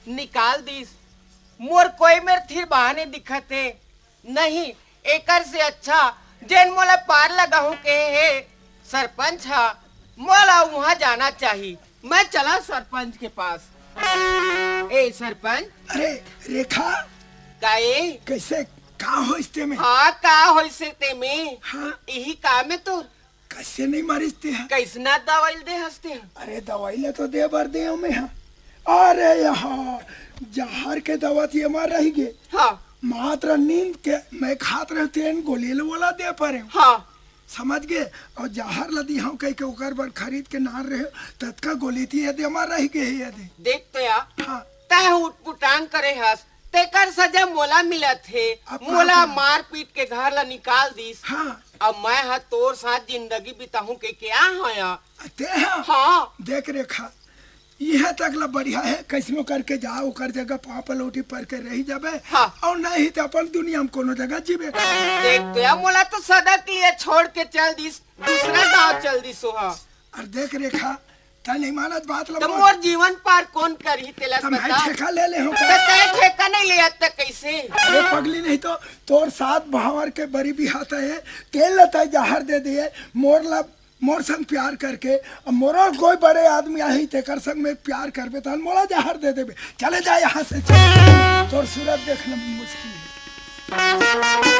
निकाल दिस। मोर कोई मेर थिर बहाने दिखत हे। नहीं, एकर से अच्छा जेन मोला पार लगाहूं कहे हे सरपंच हा, मोला उहाँ जाना चाही। मैं चला सरपंच के पास। ए सरपंच। अरे रेखा। का ए? कैसे, का होइस ते में? हाँ, का होइस ते में? हाँ। इही काम हे तोर? कैसे नहीं मरिस ते ह? कैसना दवाई दे हस ते ह? अरे दवाई ला तो दे बर दे हंव मैं ह। अरे यहाँ जहर के दवा त ये मार रही गे। हाँ। मात्र नींद के मैं खात रहे तेन गोली ल ओला दे परे। हाँ। समझ गे? अउ जहर ला दी हंव कहि के ओकर बर खरीद के नार रहे, ततका गोली त ये दे मार रही गे हे ये दे। देख तो या। हाँ। तैं उटपुटांग करे हस, तेकर सजा मोला मिलत हे। अब का मोला करूं? मारपीट के घर ला निकाल दिस। हाँ। अब मैं ह तोर साथ जिंदगी बिताहूं के क्या होया? ते हाँ। हाँ। देख रेखा, इहे तक ला बढ़िया हे, कैसनो करके जा, ओकर जगह पाँव पलोटी पर के रही जाबे। हाँ। और नहीं तो अपन दुनिया में कोनो जगह जीबे। देख तो यार, मोला तो सदा के लिए छोड़ के चल दिस, दूसरा गांव चल दिस ओहा। और देख रेखा, तै नहीं मानत बात ला तो बोल। मोर जीवन पार कौन करही तेला तब मैं बता। ठेका ले ले हूँ तो तै ठेका नहीं ले आता कैसे? अरे पगली, नहीं तो तोर साथ भावर के बरी बिहात है, तेल ला तै जहर दे दिए, मोर ला, मोर संग प्यार करके, अब मोरो कोई बड़े आदमी आही, तेकर संग में प्यार करबे, तहन मोला जहर दे देबे। चले जा यहाँ से, चल। तोर सूरत देखना मुश्किल है।